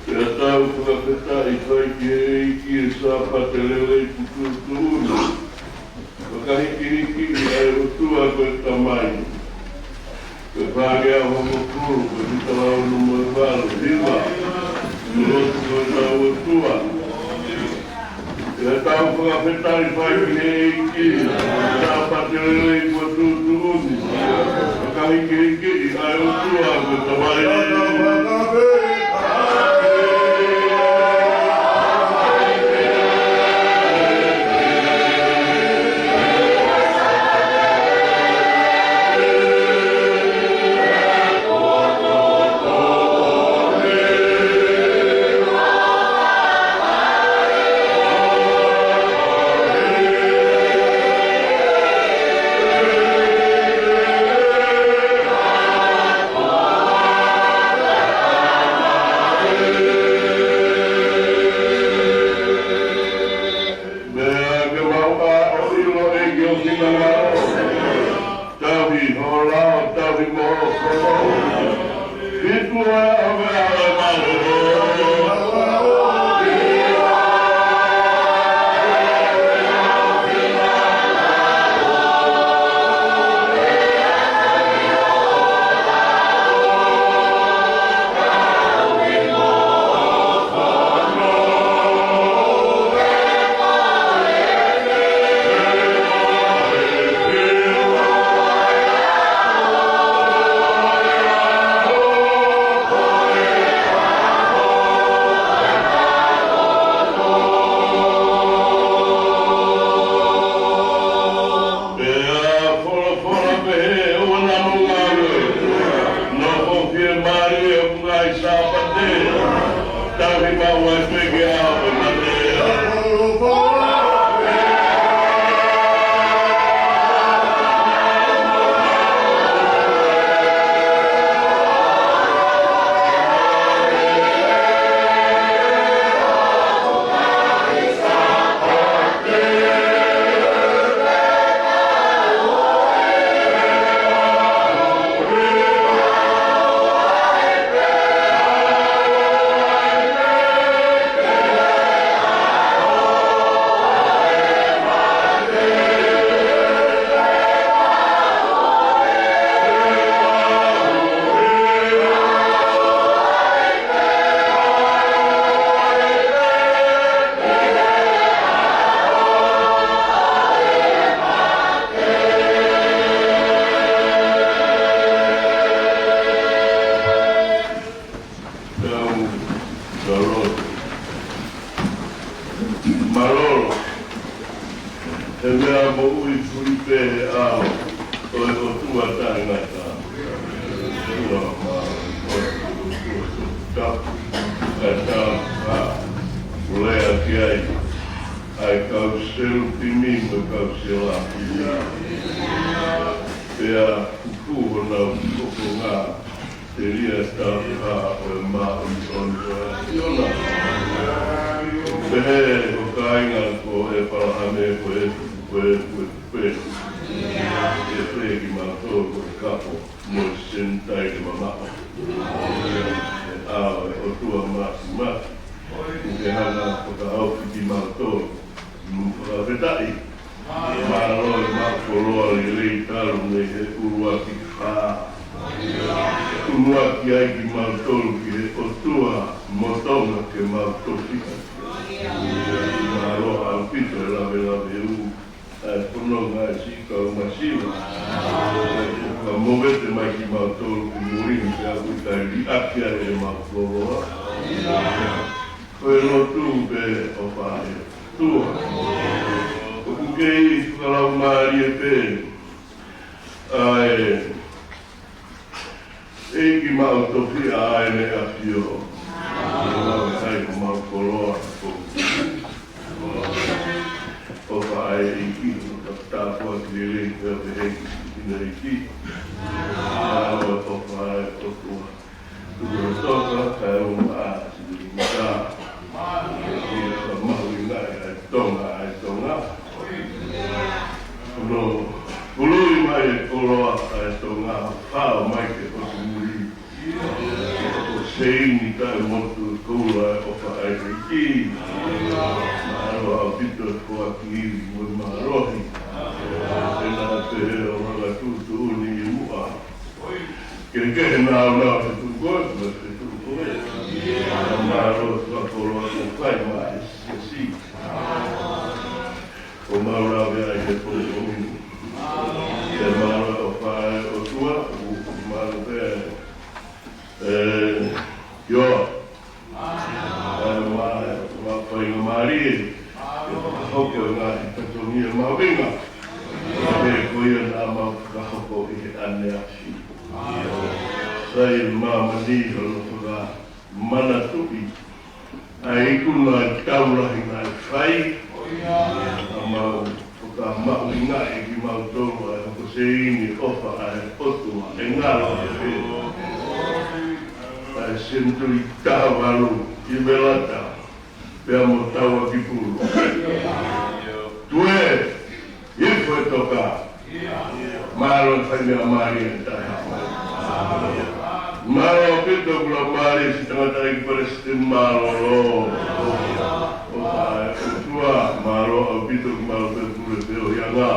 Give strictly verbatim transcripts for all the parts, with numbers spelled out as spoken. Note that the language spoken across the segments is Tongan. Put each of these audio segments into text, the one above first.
Pea tau fakafetaʻi fai ki he ʻEiki ʻi he Sāpate lelei kuo tuʻutuʻuni. Fakahikihiki ʻa e ʻOtua ko e Tamai. Ko e fāngeau hongofulu, ko e fika lau nō mo e valu, hiva. Lotu ko e tau ʻOtua. Pea tau fakafetaʻi fai ki he ʻEiki, Sāpate lelei kuo tuʻutuʻuni. Fakahikihiki ʻa e ʻOtua ko e Tamai. Meʻa ke mau ʻa ʻo ʻilo ʻEiki ʻo finangalo. Tauhi hola, tauhi mo hola. Fitu ʻa e meʻa ʻe mau. Ngaahi Sāpate, tauhi maʻu ai pē ki he ʻao ʻo e mate. Tau, tau lotu. Mālō. He meʻa moʻui fuli pē he ʻao ʻo e ʻOtua taʻengata. ʻOtua māʻoniʻoni, ʻOtua tapu, ʻa e taha, ʻa e lea ki ai ʻa e kau selupimi mo e kau selāpimi. Pea kuku honau kokonga, telia taha ʻo e māʻoniʻoni ʻo e ʻAfiona. Pehē ko e kāinga ko ʻĒpalahame, ko e, ko e, ko e, ko e, ʻe pehē kimautolu ko e kapo mo e Senitaile mamaʻo. He ʻao ʻo e ʻOtua Māfimafi, ʻoku ke hanga ʻo fakahaofi kimautolu. Nau fakafetaʻi. Mālō e maʻu koloa lelei talu mei he ʻuluaki fā. ʻUnuaki ai kimautolu ki he ʻOtua mo Tonga ke mau tofiʻa. Mālō ʻaupito e lavelave ʻo e fononga ʻa e siʻi kau masiva. Ka movete mai kimautolu ki muli ni pea ʻoku ʻikai liʻaki ai ʻemau koloa. Ko e lotu pē ʻofa ʻa e ʻOtua. ʻOku kei fakalaumālie pē ʻa e ʻEiki maʻu tofiʻa ʻa ʻEne ʻAfio. Mau kai ko mau koloa ko. ʻOfa ʻa e ʻEiki, ʻofa tāpuaki lelei pē ʻa e ʻEiki, ʻi he ʻEiki. Mālō ʻofa ʻa e ʻOtua. Tuku e toka, kae ʻumaʻā ʻa e siʻi mata. Ia ka mahuʻinga ʻa e Tonga, ʻa e Tonga. Hono ului mai e koloa ʻa e Tonga, fao mai ke ʻosi muli. Ko Seini taʻemotu koula e ʻofa ʻa e ʻEiki. Mālō ʻaupito e foaki ivi mo e mālohi. Pea pehē ʻo hanga tuʻutuʻuni ʻi muʻa. Ke ke he nāunau he tuʻu ko ē, mo he tuʻu ko ē. Mālō e fakakoloa ko fai ma e sesi. ʻO mau lave ai he pongipongi ni. Ke mālō e ʻofa ʻa e ʻOtua, ʻoku mālō pē ʻa e, ē, ʻio. ʻA e ma, ma faingamālie. Ke fakahoko e ngaahi fatongia mahuʻinga. He ko ia naʻa mau fakahoko ʻi he ʻaneafi. Sai e māmani hono fakamanatuʻi ʻa e ikuna taulahi naʻe fai, ʻa mau fakamahuʻingaʻi kimautolu ʻa e hoko Seini ʻofa ʻa e ʻOtua ʻe ngalo ʻa e pē. ʻA e senituli taha valu ʻi Velata, pea mo Tauakipulu. Tue, hifo e toka. Mālō e fai meʻa mālie ʻe taha. Mālō ʻaupito ʻoku lau mālie siʻi tangataʻeiki palesiteni mālōlō. ʻOfa ʻa e ʻOtua, mālō ʻaupito ʻoku mālō pē pule pē ʻo hianga.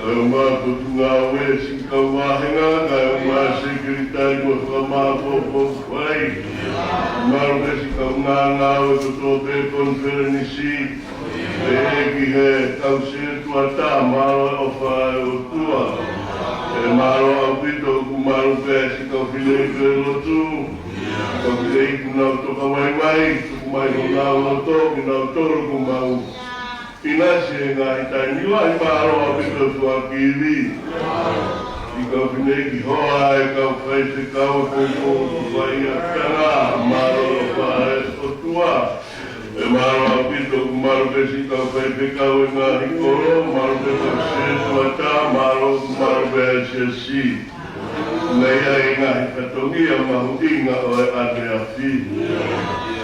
Kae ʻumaʻā e potungāue siʻi kau vāhenga, kae ʻumaʻā e sekelitali mo e fakamāʻopoʻopo ʻoku fai. Mālō pē siʻi kau ngāngāue kotoa pē konifelenisi. Pehē ki he kau sētuata, mālō e ʻofa ʻa e ʻOtua. ʻE mālō ʻaupito ʻoku mālō pē siʻi kau fineʻeiki lotu. Kau fineʻeiki nau toka vaivai, tuku mai honau loto, kinautolu ʻoku mau ʻinasi he ngaahi taimi lahi, mālō ʻaupito e foaki ivi. Siʻi kau fineʻeiki hoa ʻa e kau faifekau ʻo e koukou ʻoku fai ʻa e tangata, mālō ʻa e ʻOtua. ʻE mālō ʻaupito, mālō pē siʻi kau faifekau ʻo e ngaahi kolo, mālō pē kau sētuata, mālō, mālō pē ʻa e siasi. Naʻe ʻi ai e ngaahi fatongia mahuʻinga ʻo e ʻaneafi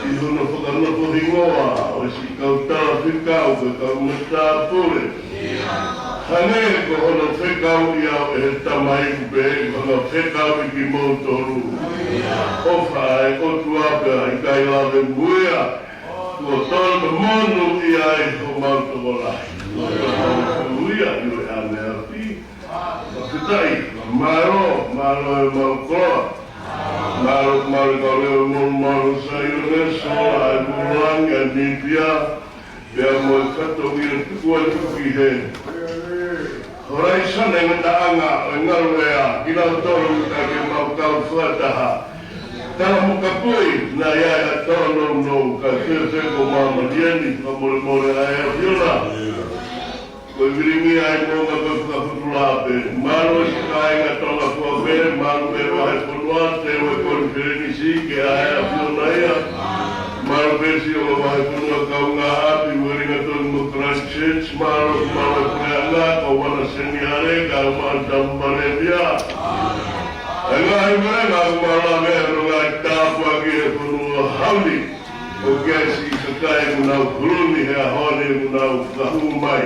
ʻi hono fakanofo hingoa ʻo e siʻi kau talafekau, ko e kau matāpule. Hangē ko hono fekauʻi au ʻe he Tamai, ʻoku pehē ʻeku hanga ʻo fekauʻi kimoutolu. ʻOfa ʻa e ʻOtua pea ʻikai lave muia, kuo tonu monūʻia ai homau tokolahi. Kuo tonu monūʻia ʻi he ʻaneafi. Fakafetaʻi, mālō, mālō e mau koloa. Mālō, mālō e kau leʻo ʻo Molomola ʻo Saione, sola ʻa e Mololangi, ʻa e Nīpia, pea mo e fatongia tuku atu ki he Hōlaisane, ngataʻanga ʻo e Ngaluʻea, kinautolu ʻoku ʻikai ke mau kau fakataha. Tala mo kapui, naʻe ʻi ai ha tōnounou, kae fēfē ko māmani eni, fakamolemole ʻa e ʻAfiona. Ko e vilingia ʻa e moʻunga ko e fakafotulā pē. Mālō siʻi kāinga Tonga fua pē, mālō pē vahefonua, teu e konifelenisi ke ʻa e ʻAfiona ia. Mālō pē siʻi ongo vahefonua kaungāʻapi, Wellington mo Christchurch, mālō, mālō e puleʻanga, ko Wana Seniale, kae ʻumaʻā Tampa Levia. ʻA e ngaahi meʻa, mālō e meʻa, ʻa e ngaahi tāpuaki he fonua hau ni. ʻOku ʻi ai siʻi kakai ʻoku nau huluni he ʻaho ni, ʻoku nau fakahū mai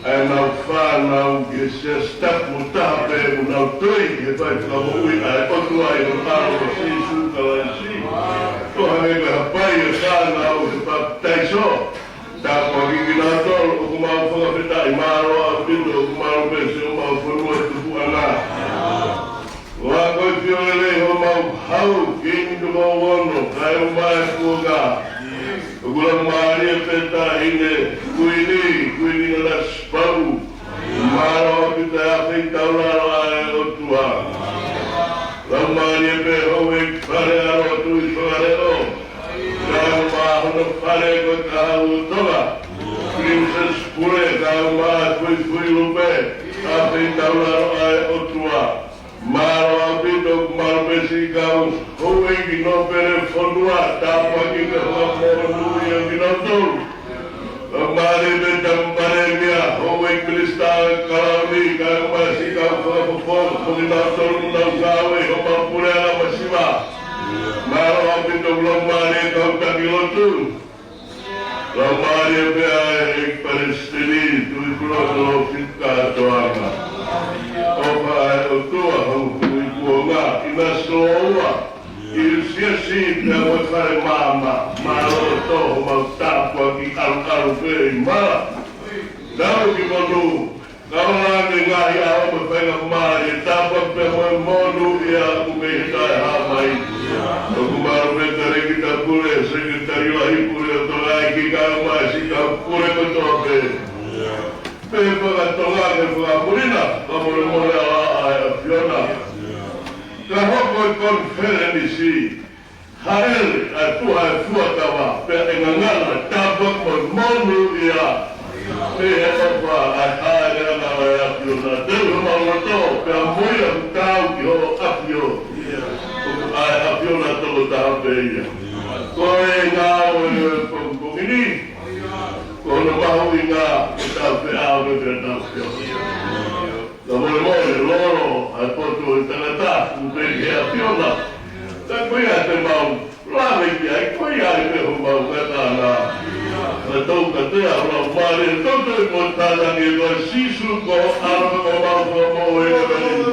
ʻa ʻenau fānau ki he siasi tapu mo taha pē, ʻoku nau tui ki he faifakamoʻui ʻa e ʻOtua ʻi hono ʻAlo ko Sīsū Kalaisi. Ko e hangē ko e hapai e fānau he papitaiso. Tāpuakiʻi kinautolu, ʻoku mau fakafetaʻi, mālō ʻaupito, ʻoku mālō pē siʻomau fonua tupuʻanga. Ua ko e fiolele homau hau, Kingi Tupou Ono, kae ʻumaʻā e kuonga. ʻOku laumālie pē taʻahine Kuini, Kuini Nanasipauʻu. Mālō ʻaupito e ʻafeitaulalo ʻa e ʻOtua. Laumālie pē houʻeiki fale ʻa e Tuʻi Faleʻo. Kae ʻumaʻā hono fale ko e Kahaʻu ʻo Tonga. Princess Pule, kae ʻumaʻā e Fuifui Lupe. ʻAfeitaulalo ʻa e ʻOtua. Mālō ʻaupito, mālō pē siʻi kau houʻeiki nōpele fonua, tāpuakiʻi pea fakamonūʻia kinautolu. Mālō pē Tampa Levia, houʻeiki minisitā kalauni, kae ʻumaʻā siʻi kau fakafofonga, mo kinautolu ʻoku nau ngāue ʻi homau puleʻanga masiva. Mālō ʻaupito, mālō e kau taki lotu. Laumālie pē ʻa e ʻEiki Palesiteni, Tuʻi Kuloa Tolofika Toanga. ʻOfa ʻa e ʻOtua, hau kui kuonga, ʻi Nasiloua, ʻi he siasi, pea mo e fale maama, mālō ʻaupito homau tāpuaki ʻaluʻalu pē ʻi mala. Tau ki monū, Kau langa ngaahi ʻaho mo e faingamālie, tāpuaki pea mo e monūʻia ʻoku mei he taʻehāmai. ʻOku mālō pē Talēkita Pule, Sekelitali Lahi Pule ʻo Tonga, ʻEiki, kae ʻumaʻā siʻi kau pule kotoa pē. Pea fakatonga ke fakamulina, fakamolemole ʻa e ʻAfiona. Ka hoko e konifelenisi, hāʻele ʻa e tuha ʻo e fuakava, pea ʻe ngangana, tāpuaki mo e monūʻia. Pea ʻofa ʻa e hāʻele ʻa e ʻAfiona, teu homau loto, pea mo ia ʻoku taau ki hoʻo ʻAfio. ʻA e ʻAfiona tokotaha pē ia. Ko e ngāue ʻo e pongipongi ni, ko hono mahuʻinga, ʻe tau feʻao pē pea tau feʻao. Ka molemole, lolo ʻa e poto ʻo e tangata, ʻoku pehē ʻe he ʻAfiona. Ka ko ia te mau lave ki ai, ko ia ai pē homau ngataʻanga. Ka tau ka te ʻa lau mare, tau te mo tānaki ʻe koe Sīsū ko e ʻAlo ko homau Fakamoʻui.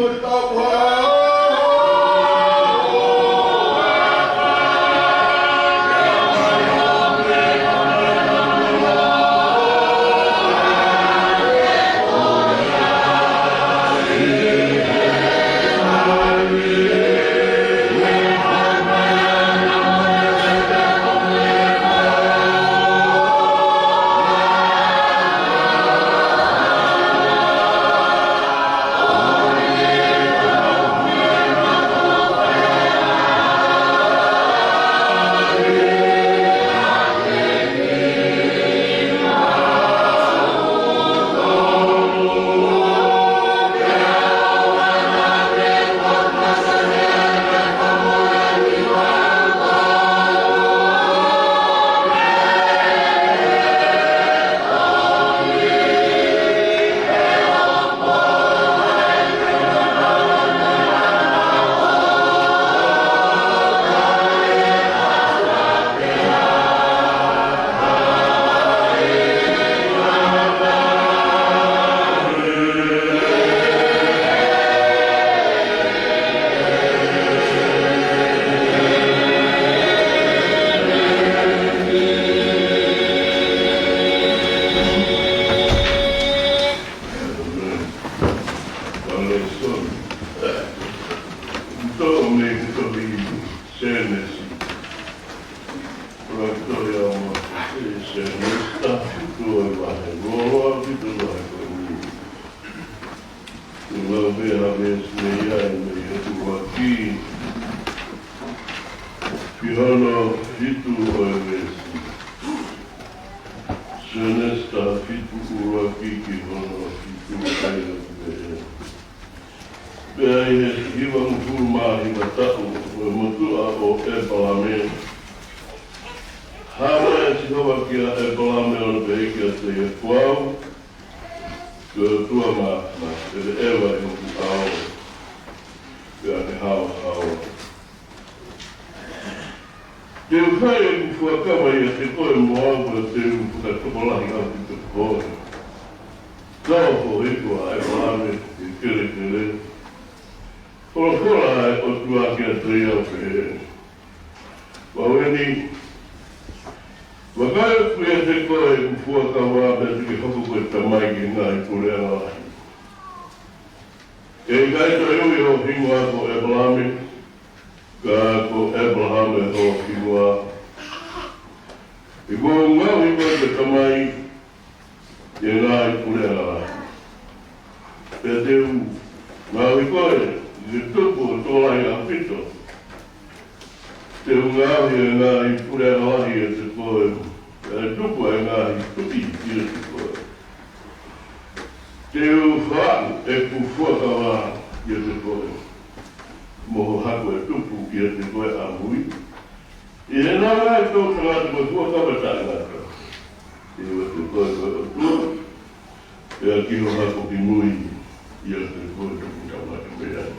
Ki hono fitu ʻo e veesi. Sēnesi taha fitu, ʻuluaki ki hono fitu, ʻoku pehē: Pea ʻi he hivangofulu mā hiva taʻu ʻo e motuʻa ʻo ʻĒpalame, hā mai ʻa Sihova kia ʻĒpalame ʻo ne pehē kiate ia, Ko au, ko e ʻOtua maʻa, maʻa, ʻe ʻeva ʻi hoku ʻao, pea ke haohaoa. Te u fai ʻeku fuakava ʻiate koe mo au, pea te u fakatokolahi ʻaupito koe. Ka ʻoku hoko ʻa ʻĒpalame ke kelekele, folofola ʻa e ʻOtua kiate ia ʻo pehē, Ko eni, vakai, ʻoku ʻiate koe ʻeku fuakava, pea te ke hoko ko e tamai ki he ngaahi puleʻanga lahi. ʻE ʻikai toe ui ho hingoa ko ʻĒpalame, ka ko ʻĒpalahame ho hingoa. He kuo u ngaohi koe ko e tamai ʻi he ngaahi puleʻanga lahi. Pea te u ngaohi koe ke tupu ʻo tokolahi ʻaupito. Te u ngaohi ʻa e ngaahi puleʻanga lahi ʻiate koe, pea ʻe tupu ʻa e ngaahi tuʻi ʻiate koe. Te u faʻu ʻeku fuakava ʻiate koe, mo ho hako ʻe tupu ʻiate koe ʻamui. ʻI heʻenau ngaahi toʻutangata mo e fuakava taʻengata, te u ʻiate koe ko e ʻOtua, pea ki ho hako kimui ʻiate koe tupu tangata mei ai.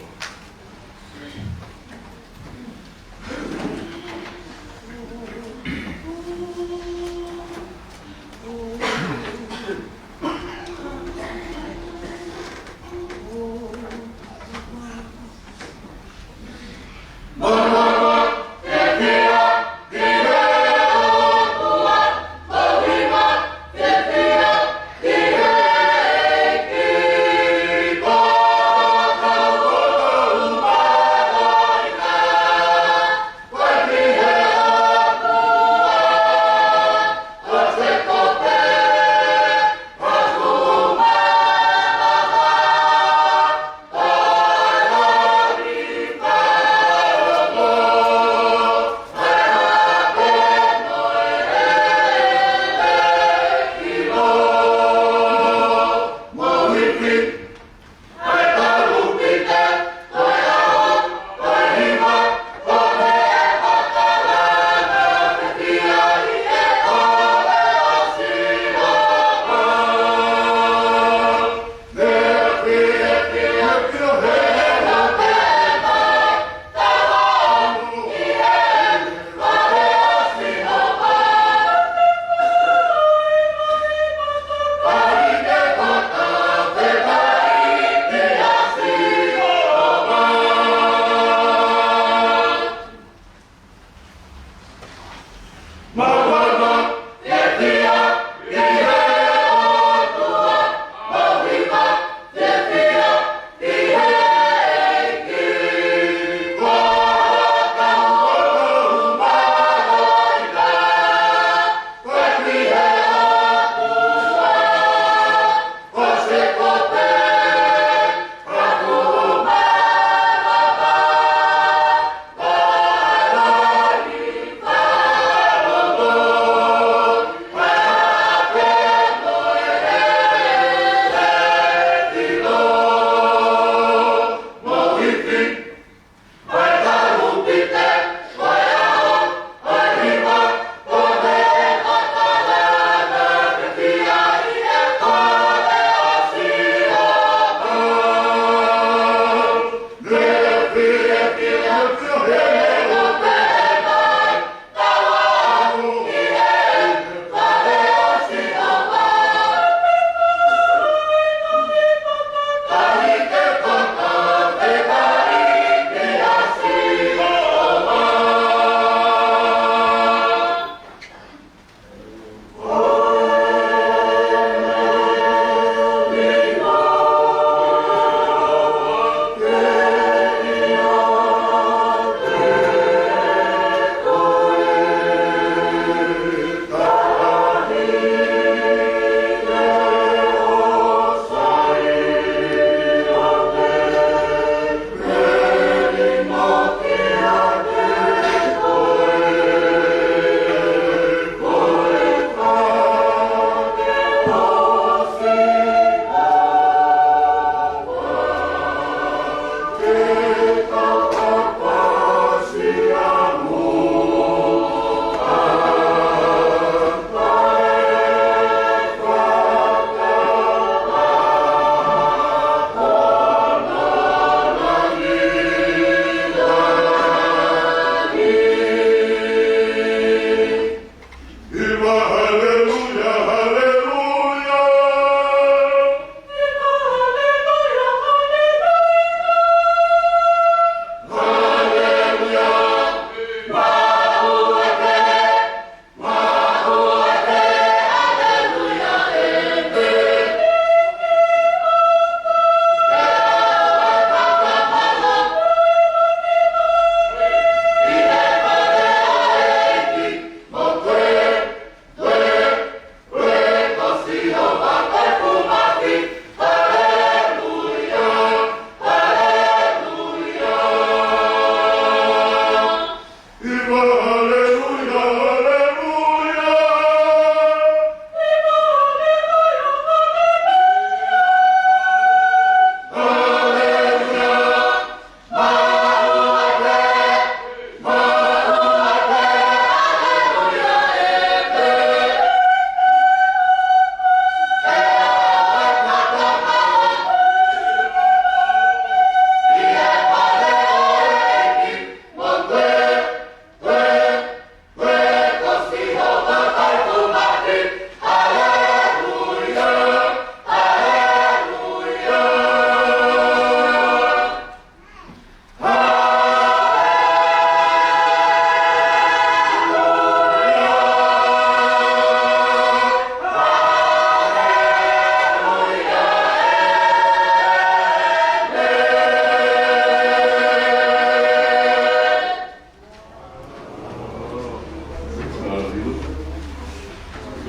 Ko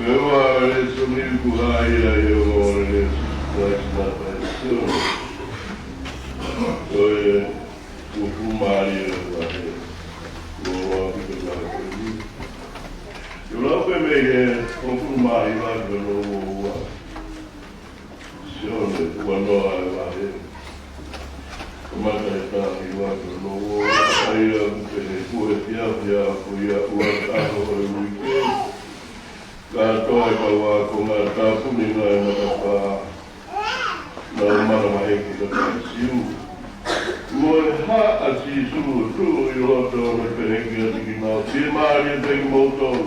e ua e lēsoni ʻoku hā ia ʻi he ongoongolelei ʻo Sīsū Kalaisi naʻa ne fai ʻi Sione. Ko e uofulu mā hiva ʻo e vahe. Ko e ua ki he vahe ko eni. ʻOku lau pē mei he uofulu mā hiva ki hono ua ua. Sione ua noa e vahe. Kamata he taha hiva ki hono ua ua, ʻa ia ʻoku pehē: Ko e efiafi ko ia, ua ʻaho ʻo e uike, kātoa e kau ākonga, tāpuni ngaahi matapā, nau manavahē ki he kakai Siu. Mo e hā ʻa Sīsū, tuʻu ʻi loto, ʻo ne pehē kiate kinautolu: Fiemālie pē kimoutolu.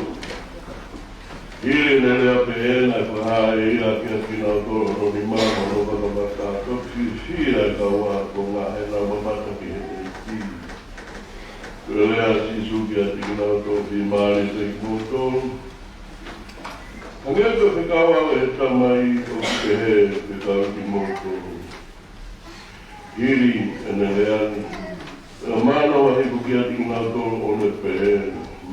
Hili ʻene lea pehē naʻe fakahā ʻe ia kiate kinautolu hono nima mo hono vakavaka, toki fiefia e kau ākonga heʻenau mamata ki he ʻEiki. Ko e lea ʻa Sīsū kiate kinautolu: Fiemālie pē kimoutolu. Hangē ko e fekau ʻa e Tamai, ʻoku pehē ʻeku fekau kimoutolu. Hili ʻene lea ni, naʻe manavahē foki kiate kinautolu, ʻo ne pehē: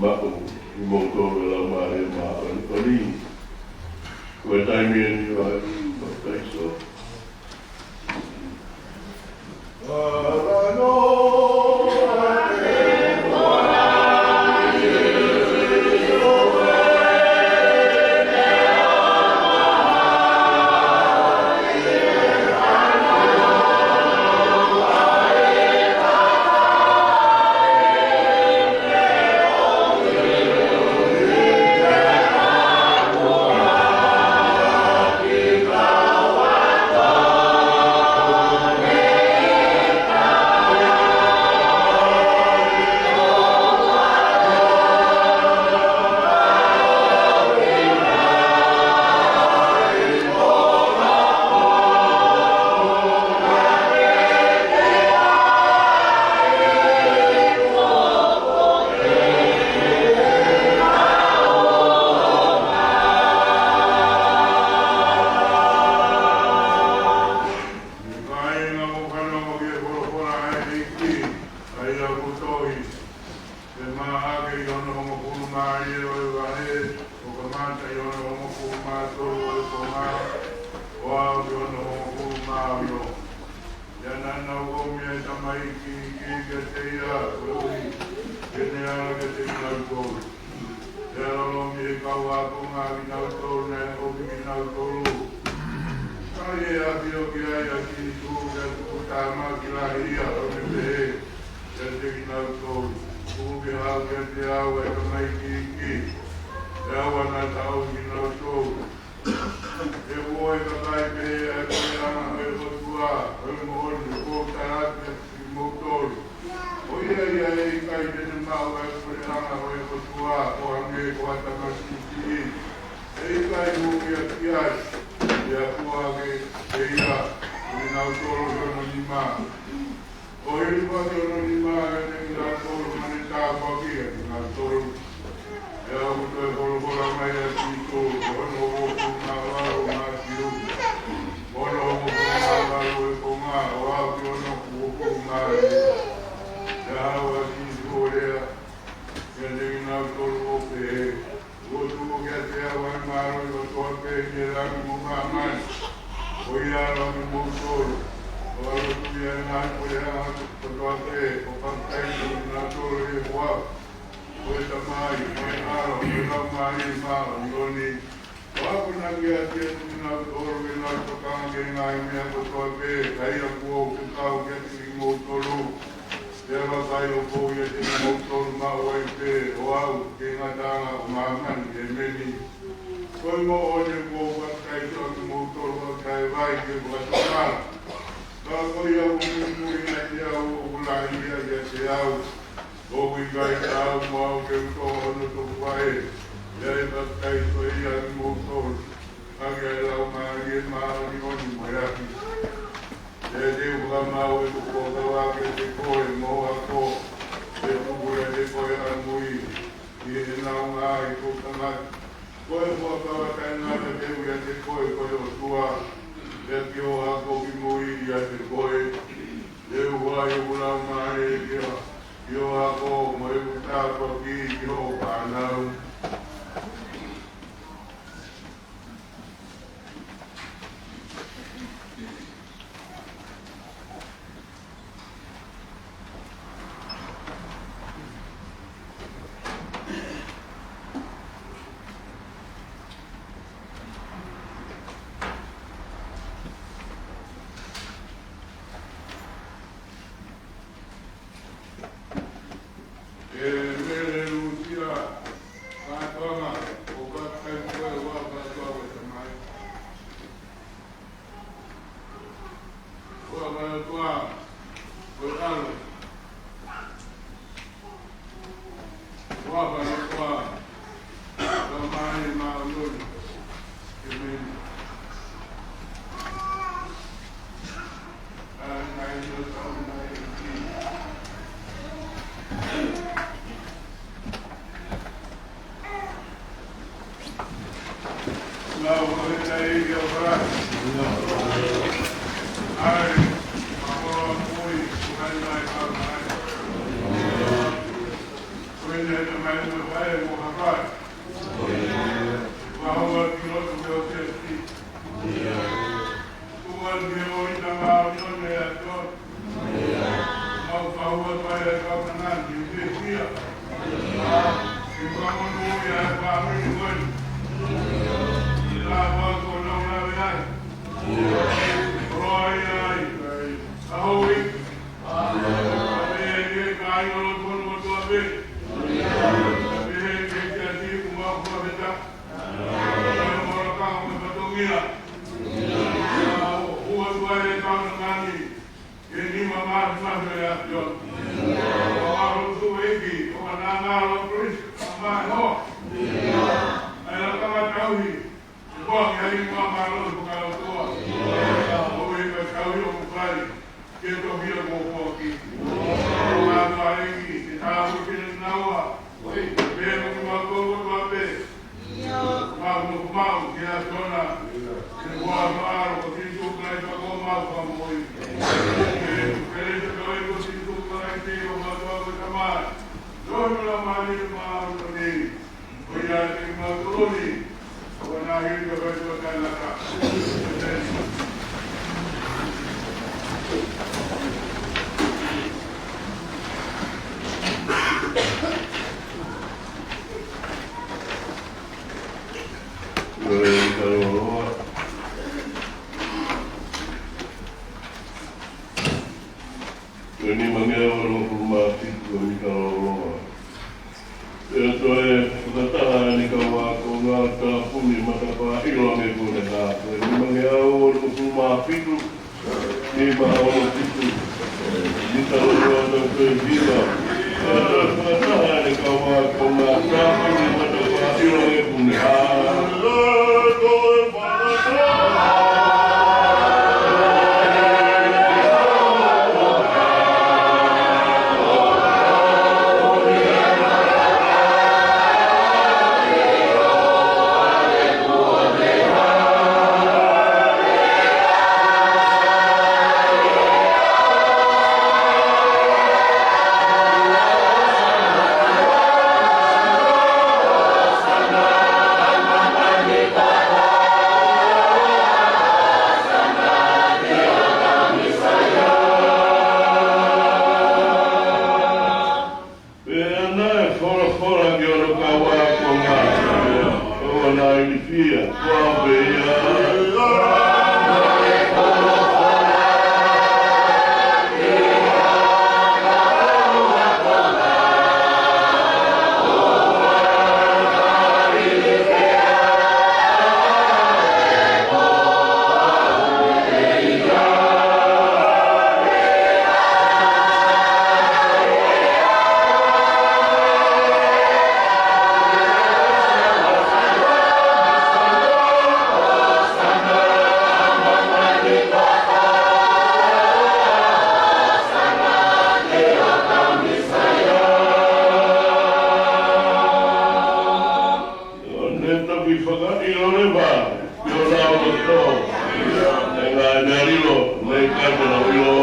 Maʻu ʻe kimoutolu e Laumālie Māʻoniʻoni. Ko e taimi eni ʻo e papitaiso. Kāinga, mou fanongo ki he folofola ʻa e ʻEiki, ʻa ia ʻoku tohi. Ke maʻu ʻaki ʻi hono hongofulu mā ua ʻo e vahe, ʻo kamata ʻi hono hongofulu mā tolu ʻo e konga, ʻo aʻu ki hono hongofulu mā ono. Pea naʻa nau ʻomi ʻa e tamaiki kiate ia, koeʻuhi ke ne ala kiate kinautolu. Pea lolomi ʻe he kau ākonga kinautolu naʻe ʻomi kinautolu. Ka ʻi he ʻafio ki ai ʻa Sīsū, pea tukutāmaki lahi ia, ʻo ne pehē kiate kinautolu: Tuku ke haʻu kiate au ʻa e tamaiki iiki, pea ʻoua naʻa tauhi kinautolu. He ʻoku ʻo e kakai pehē ʻa e puleʻanga ʻo e ʻOtua, ko e moʻoni ʻoku ou tala atu kiate kimoutolu, ko ia ia ʻe ʻikai te ne maʻu ʻa e puleʻanga ʻo e ʻOtua ʻo hangē ko ha tamasiʻi siʻi, ʻe ʻikai hū ia ki ai, pea fua hake ʻe ia ʻo kinautolu ʻi hono nima. ʻO hilifaki hono nima kiate kinautolu, mo ne tāpuakiʻi ʻa kinautolu. Pea ʻoku toe folofola mai ʻa Sīsū, ʻi hono hongofulu mā valu ʻo Mātiu, hono hongofulu mā valu ʻo e konga, ʻo aʻu ki hono hongofulu mā nima. Pea haʻu ʻa Sīsū ʻo lea kiate kinautolu ʻo pehē: Kuo tuku kiate au ʻa e mālohi kotoa pē ʻi he langi mo māmani. Ko ia ʻalu ʻa kimoutolu ʻo ʻalu ʻo tui ʻa e ngaahi puleʻanga kotoa pē, ʻo papitaiso kinautolu ʻi he huafa Ko e Tamai, ko e ʻAlo, ko e Laumālie Māʻoniʻoni. ʻOku ʻamanaki atu kiate kinautolu ke nau tokanga ki he ngaahi meʻa kotoa pē, ʻa ia kuo fekau kiate kimoutolu. Pea vakai ʻo fou ʻiate kimoutolu maʻu ai pē ʻo aʻu ki he ngataʻanga ʻo māmani. ʻEmeni. Ko e moʻoni kuo u papitaiso ʻa kimoutolu ʻaki ʻa e vai ki he fakatomala. Ka ko ia ʻoku muimui ʻiate au ʻoku lahi ia ʻiate au. ʻOku ʻikai ke u maʻu ke u toʻo hono topuvaʻe, pea ʻe papitaiso ʻe ia kimoutolu ʻaki ʻa e Laumālie Māʻoniʻoni mo e ʻapi. Pea te u fakamaau ʻeku fuakava kiate koe mo ho ako, ke tuku ʻiate koe ʻamui ʻi heʻenau ngaahi toʻutangata. Ko e fuakava taʻengata te u ʻiate koe, ko e ʻOtua, pea ki ho ako kimui ʻiate koe. Te u ʻoange ʻeku Laumālie ki ho ako mo ʻeku tāpuaki ki hoʻo fānau. ʻE Mele Lusia Fakatonga, ʻoku ou papitaiso koe ʻi he huafa ʻo e ʻOtua ko e Tamai, huafa ʻo e ʻOtua ko e ʻAlo, huafa ʻo e ʻOtua ko e Laumālie Māʻoniʻoni. ʻEmeni. Ko e nimangeau valungofulu mā fitu, ko e mita lōloa. Pea toe fakataha ʻa ʻene kau ākonga, tāpuni matapā ʻilo ange pune hā. Ko e nimangeau valungofulu mā fitu, nima ono fitu. Mita lōloa tautolu e nima. Pea toe fakataha ʻa ʻene kau ākonga, tāpuni matapā ʻilo ange pune hā. Hola ke ono kaua ko ngā. Ko ngā ilifia. Ko a pē ia. ʻO ne toki fakaʻilo leva ʻi honau loto ʻa e ngaahi meʻa lilo, mei he ʻikai te nau ʻilo.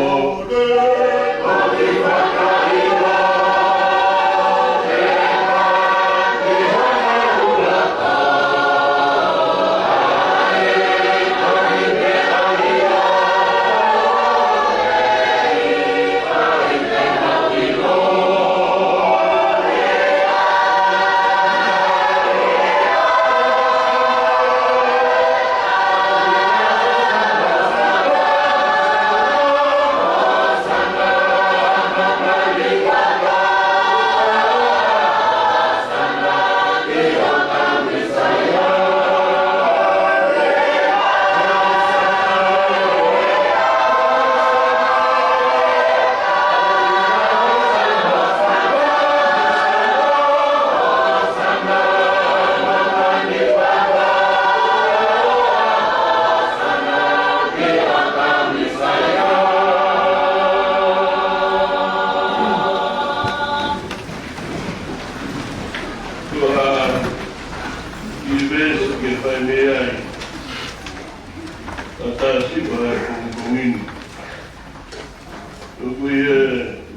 Tuʻa, ʻi he veesi ke fai mei ai ʻa e tasi ʻo e pongipongi ni. Tuku ʻi he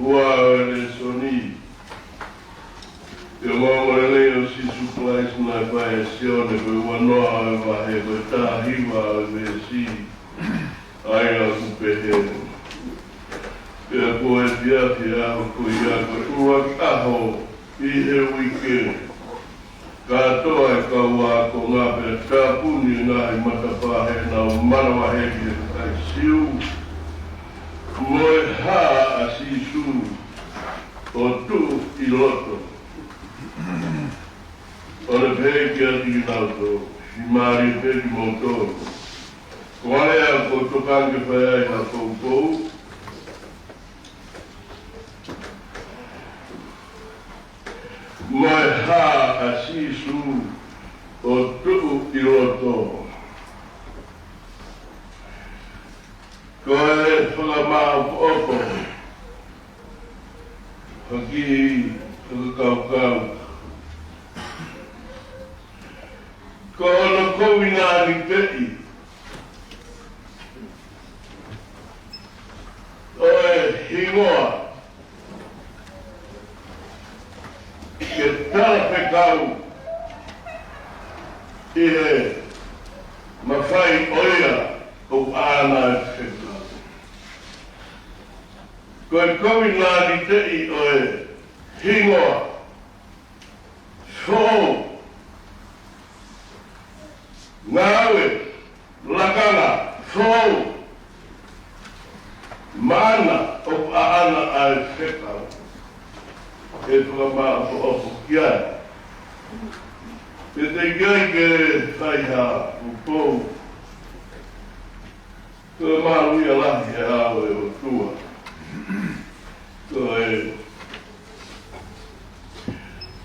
ua ʻo e lēsoni, ʻi he ongoongolelei ʻo Sīsū Kalaisi naʻe fai ʻe Sione, ko e uanoa ʻo e vahe, ko e taha hiva ʻo e veesi, ʻa ia ʻoku pehē: Pea ko e efiafi ʻo e ʻaho ko ia, ko e ʻuluaki ʻaho ʻi he uike, kātoa e kau ākonga pea tāpuni e ngaahi matapā heʻenau manavahē ki he kakai Siu, mo e hā ʻa Sīsū ʻo tuʻu ʻi loto, ʻo ne pehē kiate kinautolu, Siʻi mālie pē kimoutolu. Ko e lea ʻoku ou tokanga ke fai ai ha poupou. Mo e hā ʻa Sīsū ʻo tuʻu ʻi loto. Ko e fakamāʻopoʻopo ha kiʻi fakakaukau. Ko hono kovināniteʻi ʻo e hingoa ke talafekau ʻi he mafai ʻo ia ʻoku ʻaʻana e fekau. Ko e kovināniteʻi ʻo e hingoa foʻou, ngāue, lakanga foʻou, maʻana ʻoku ʻaʻana ʻa e fekau. ʻE fakamāʻopoʻopo ki ai. Pea teʻeki ai ke fai ha poupou. Ko e maluʻi lahi ʻa e ʻao ʻo e ʻOtua. Ko e,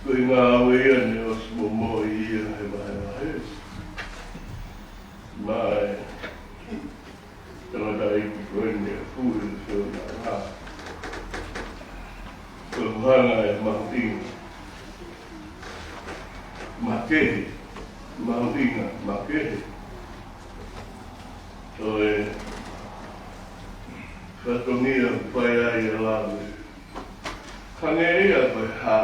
ko e ngāue ia naʻe ʻosi momoʻi ia he vahevahe. Maʻa e tangataʻeiki ko eni ʻa Fuhi Feonala. Ko e hanga ʻe mahuʻinga makehe, mahuʻinga makehe ʻo e fatongia ʻoku fai ai ʻa e lave. Hangē ia ko e hā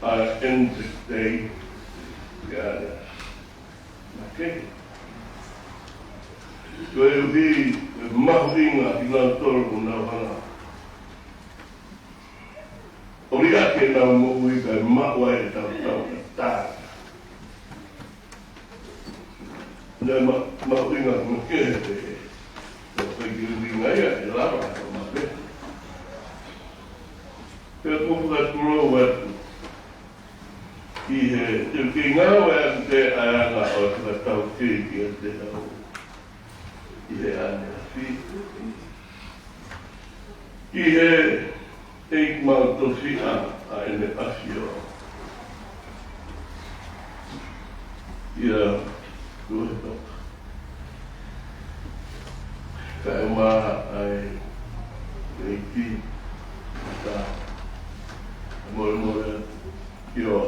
ʻa e end of day, ia, ia. Makehe. Koeʻuhi ko e mahuʻinga kinautolu ʻoku nau hanga ʻo Ia ke nau moʻui kae maʻu ai ʻetau tauʻatāina. Naʻe ma-, mahuʻinga mo kehe pē. Naʻe fai ki he ʻuhinga ia, ʻe lava ʻo maʻu pē. Pea ʻoku ou fakatulou atu ki he, te u kei ngāue atu pē ʻa e anga ʻo e fakataukei kiate au ʻi he ʻaneafi. Ki he ʻEiki maʻu tofiʻa ʻa ʻEne ʻAfio. ʻIa, ko e toka. Kae ʻumaʻā ʻa e ʻEiki, ta, molemole atu. ʻIo.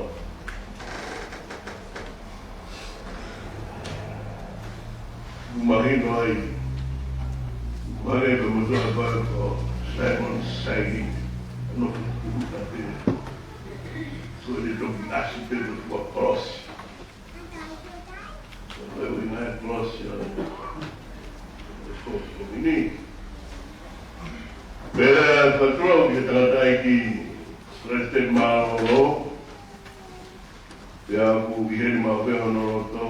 Mahino ai. Mahalo ko e motuʻa ko Simon Saini. No, so they don't ask people for cross. So they will not cross your, ini. Pea fakatulou ki he tangataʻeiki Palesiteni Mālōlō. Pea ʻoku ʻi heni maʻu pē hono loto.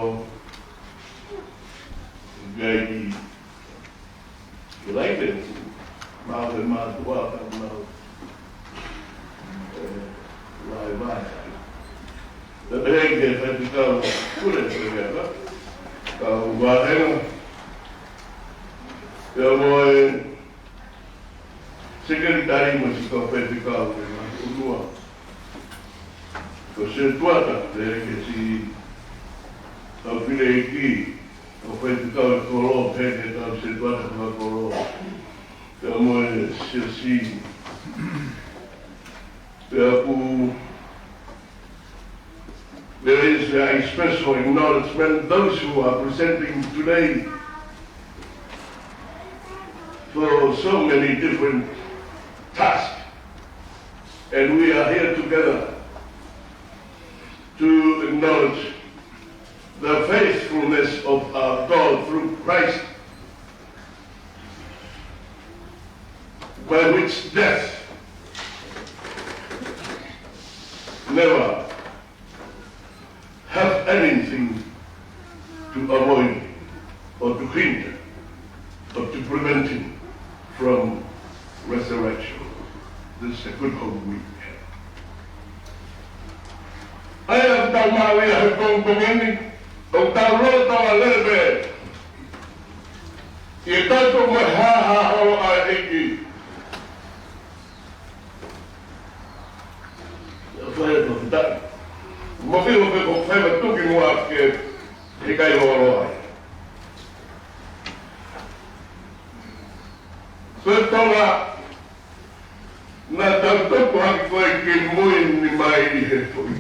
ʻIkai ke, ke laine, maʻu pē mātuʻa ka nau, ē, vaevae. Pea pehē ki he faifekau pule pehē ka, kau vāhenga. Pea mo e Sekelitali mo e siʻi kau faifekau ʻe ngaahi ʻulua. Ko Setuata, lele ke si kau fineʻeiki, kau faifekau ʻi he kolo, he ke kau Setuata fakakolo. Pea mo e siasi. Pea ʻoku There is a special acknowledgement those who are presenting today for so many different tasks. And we are here together to acknowledge the faithfulness of our God through Christ, by which death never have anything to avoid or to hinder or to prevent him from resurrection. This is a good hope we have. ʻA ia ʻoku tau maʻu ia he pongipongi ni, ʻoku tau loto a lele pē ʻi he tautolu mo e hāhā holo ʻa e ʻEiki. Ia fai e fakafetaʻi. Mo ke o ke ko fai ma tuki mo a ke he kai holo ai. Ko e Tonga, naʻa tau toki hake ko e ke mui ni mai ʻi he foʻi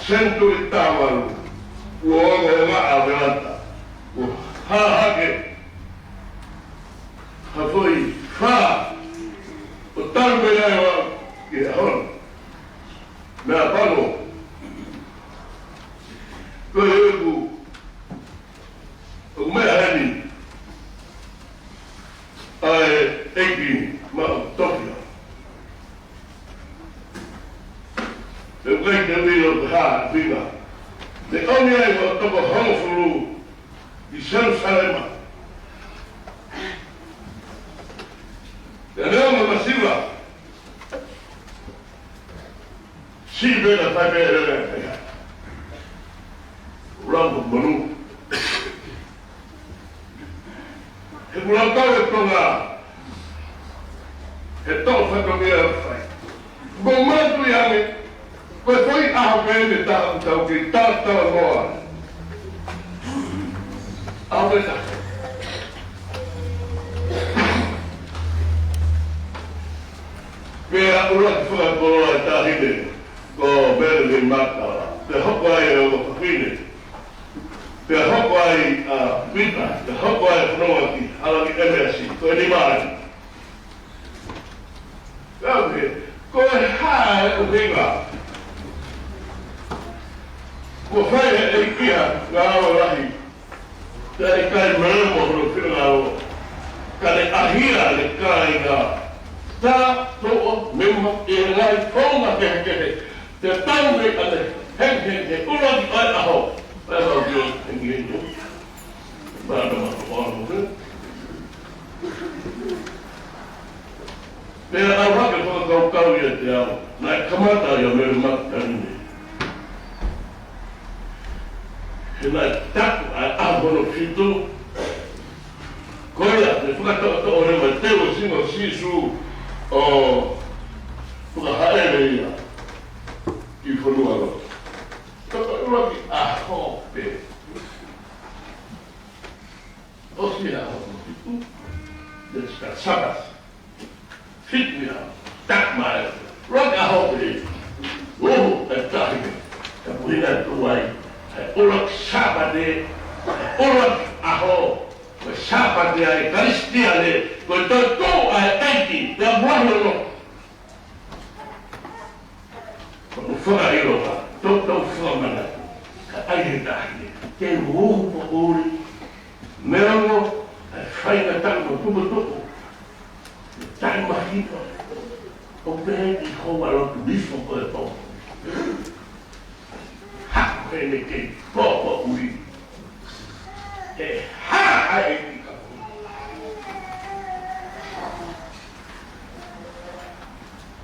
senituli tāvalu, ʻo ongo ngaʻa velata, ʻo hahake ha foʻi fā, ʻo tau mei ai ʻo aʻu ki he ʻaho ni. Meʻapango. Ko e ʻeku ʻoku meʻa heni ʻa e ʻEiki maʻu tofiʻa. Te u kai te ui lo ka ha vinga. Ne ʻomi ai ʻo toko hongofulu ʻi Selusalema. Te ne ʻomi masiva. Siʻi pē ka fai pē lele pē. Ulau ko manu. He ulau kau e Tonga. He tau fatongia fai. Ko matu i ange. Ko e foʻi ʻaho pē ne taha ʻoku tau kei tau tau noa. ʻAho pē taha. Pea ʻuluaki fakakoloa e taʻahine ko Mele Veimata, pea hoko ai e ongo fafine, pea hoko ai ʻa Pita, pea hoko ai e fononga ki Halani Emeasi, ko e nima ai. Pea u he, ko e hā e ʻuhinga kuo fai he ʻEiki ha ngāue lahi, pea ʻikai malemo hono finangalo, ka ne ʻahia ʻene kāinga Kātoa mei he ngaahi founga kehekehe. Te tau mei ʻane hengihengi he ʻuluaki ʻo e ʻaho. ʻE mau kio hengihengi. Mālō mālō mālō. Pea ʻalu hake fakakaukau ʻiate au, naʻe kamata ia mei he Makitaline. He naʻe taku ʻa e ʻaho hono fitu, ko ia, ne fakatoʻotoʻo leva e teu ʻo e sino ʻo Sīsū ʻo fakahaʻele ia ki fonua lotu. Ka ko e ʻuluaki ʻaho pē. ʻOsi ia ʻaho fitu, ne sika Sabati. Fitu ia, taku mai, ʻuluaki ʻaho pē. Uhu, e tahi, ka puhina tuai, e ʻuluaki Sāpate, e ʻuluaki ʻaho, ko e Sāpate ʻa e Kalisitiane, ko e toetuʻu ʻa e ʻEiki, pea muahi ono. Ko e fakaʻilo ka, tau tau fakamanatu, ka ʻai he tahi, ke uhu poʻuli, meʻa mo, e faingataʻa mo tukutuku, taʻimahino, ʻo pehē ki houa lotu hifo ko e pō. Haku heni kei pōpoʻuli. He hā ʻa e ʻEiki ka.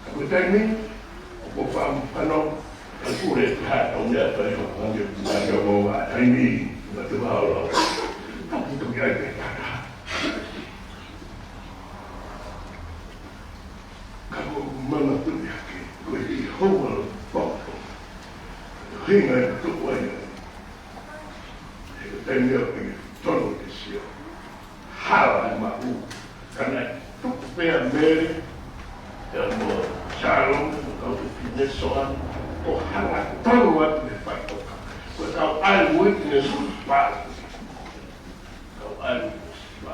Ka ko e taimi, ʻoku ou faʻa fanongo, ʻa e pule ki ha tau meʻa tai hoko hangē ʻoku ʻi ai ʻa e ongo taimi, ʻa e te vā ola. Ka ʻoku toki ʻai pē tata. Ka ʻoku ou manatuʻi hake, ko e ʻi houa lotu pōpoʻuli. Hinga e tuʻu ai ai. He ko e taimi ʻoku ʻi tonu ke sio. Hala e maʻu. Ka naʻe tuku pē ʻa Mele, pea mo Shalom, mo e kau fefine Soani, ʻo hangatonu atu he faʻitoka. Ko e kau eyewitness pā. Kau eyewitness pā.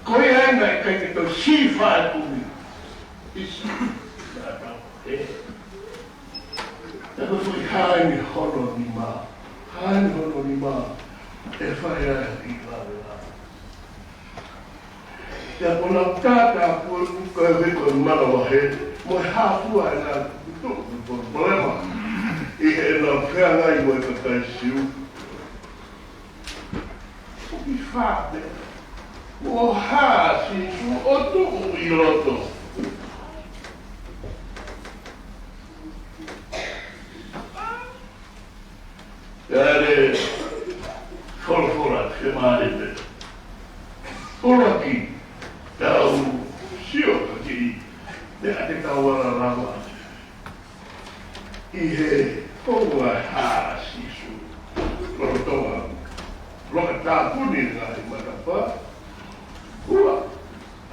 Ko ia ai naʻe ʻikai ke toe sī fā e kumi. ʻIsi. Naʻa tau. ʻE. Naʻa ko e foʻi hā eni hono nima. Hā eni hono nima. ʻE fai ai ʻi lave lave. Pea ko ʻenau tātāpua ko e viko manavahē. Mo e hā fua ʻenau tuʻu ko e palopalema. ʻI heʻenau feangai mo e kakai Siu. Ko e fā pē. Mo hā Sīsū ʻo tuʻu ʻi loto. Pea ʻi he folofola ke mālie pē. ʻUluaki, tau sio ka ki he meʻa te tau ala lava. ʻI he founga hā Sīsū, lolotonga, loka tāpuni ngaahi matapā, ua,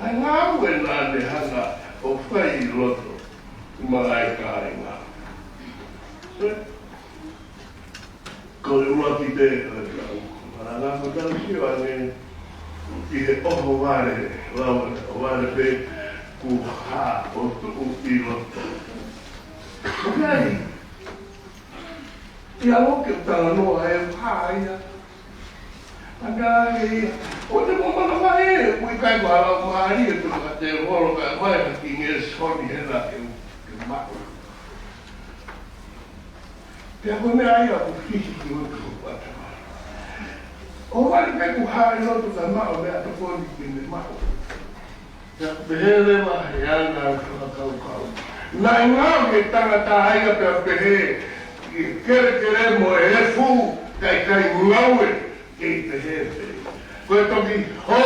ʻa e ngāue naʻa ne hanga ʻo fai ʻi loto, ʻi maʻa e kāinga. Ko e ʻuluaki pē, ʻa e lau, malanga ko tau sio ange, ʻi he ʻohovale, lau ʻohovale pē, kuo hā ʻo tuʻu ʻi loto. ʻOku ʻi ai, ʻi ai ʻoku ke talanoa e hā ia. Anga ia, ʻo te mo mana mai e, ui kai ko hala mālie, tu ka te holo ka mai ha ki nge soni hena ke, ke maʻu. Pea ko e meʻa ia ʻoku hiki ki ʻoku ʻata. ʻOhovale pē kuo hā ʻi loto ka maʻu meʻatokoni ke ne maʻu. Pea pehē leva he anga e fakakaukau. Naʻe ngaohi e tangata ia pea pehē, ʻi he kelekele mo e efu, ka ʻikai ngaue, kei pehē pē. Ko e toki hō,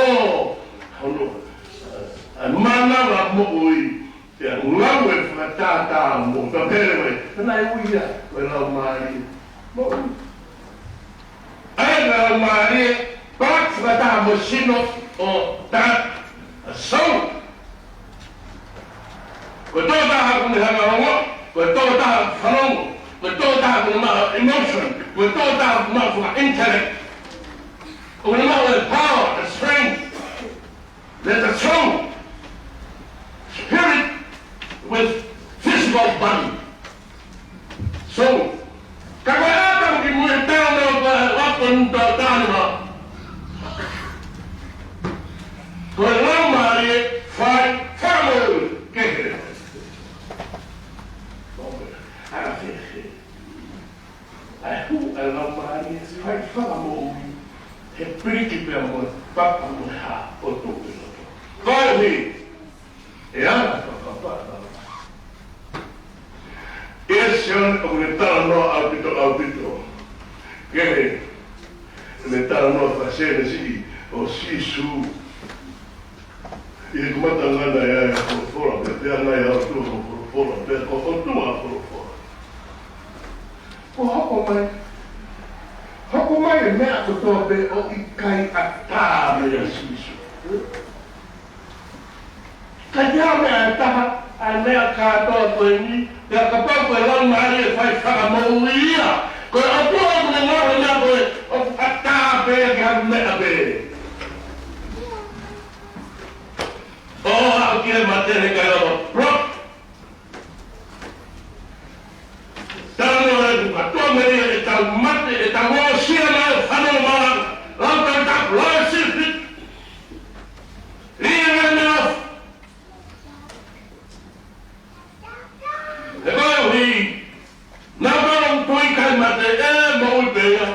hono, ʻa e mānava moʻui, pea ngaue fakatātā mo ka pehē mai, ka naʻe ui ia, ko e laumālie moʻui. ʻA e laumālie, pea fakataha mo e sino ʻo e tangata, a soul. Ko e tokotaha ʻoku ne hanga ʻo ongo, ko e tokotaha ʻoku fanongo, ko e tokotaha ʻoku ne maʻu emotion, ko e tokotaha ʻoku ne maʻu faka-intellect. ʻOku ne maʻu e power, the strength. Let the soul, spirit with physical body. Soul. Ka ko e ʻata ki mui e tau no ka e wako ni tau tanu ma. Ko e laumālie fai famo. ʻa e hū ʻa e Laumālie Faifakamoʻui, he piliki pea mo e papa mo e hā ʻo tuʻu ʻi loto. Koeʻuhi, ʻe ala fakapapa. ʻE Sione ʻoku ne talanoa ʻaupito, ʻaupito. Kehe, ne talanoa fakaSēnesi ʻo Sīsū. ʻI he kamata ngana ʻe ʻa e folofola, pea pea ngana ʻa e ʻOtua ko e folofola, pea ko e ʻOtua ʻa e folofola. Ko e hoko mai, hoko mai e meʻa kotoa pē ʻo ʻikai ʻatā meia Sīsū. Ka ʻi ai ha meʻa ʻe taha, ʻa e meʻa kātoa ko eni, pea kapau ko e Laumālie Faifakamoʻui ia, ko e ʻOtua ʻoku ne ngaohi e meʻa ko ē, ʻoku ʻatā pē ki ha meʻa pē. ʻO aʻu ki he mate, he ʻikai lava block. Talanoa atu, kātoa meʻa ia ʻe tau mate, ʻe tau aʻusia mai, fanongo mai, lau tau tau, lau sifit. Lia me naf. He koeʻuhi, naʻa tau tui kai mate ʻe moʻui pē ia.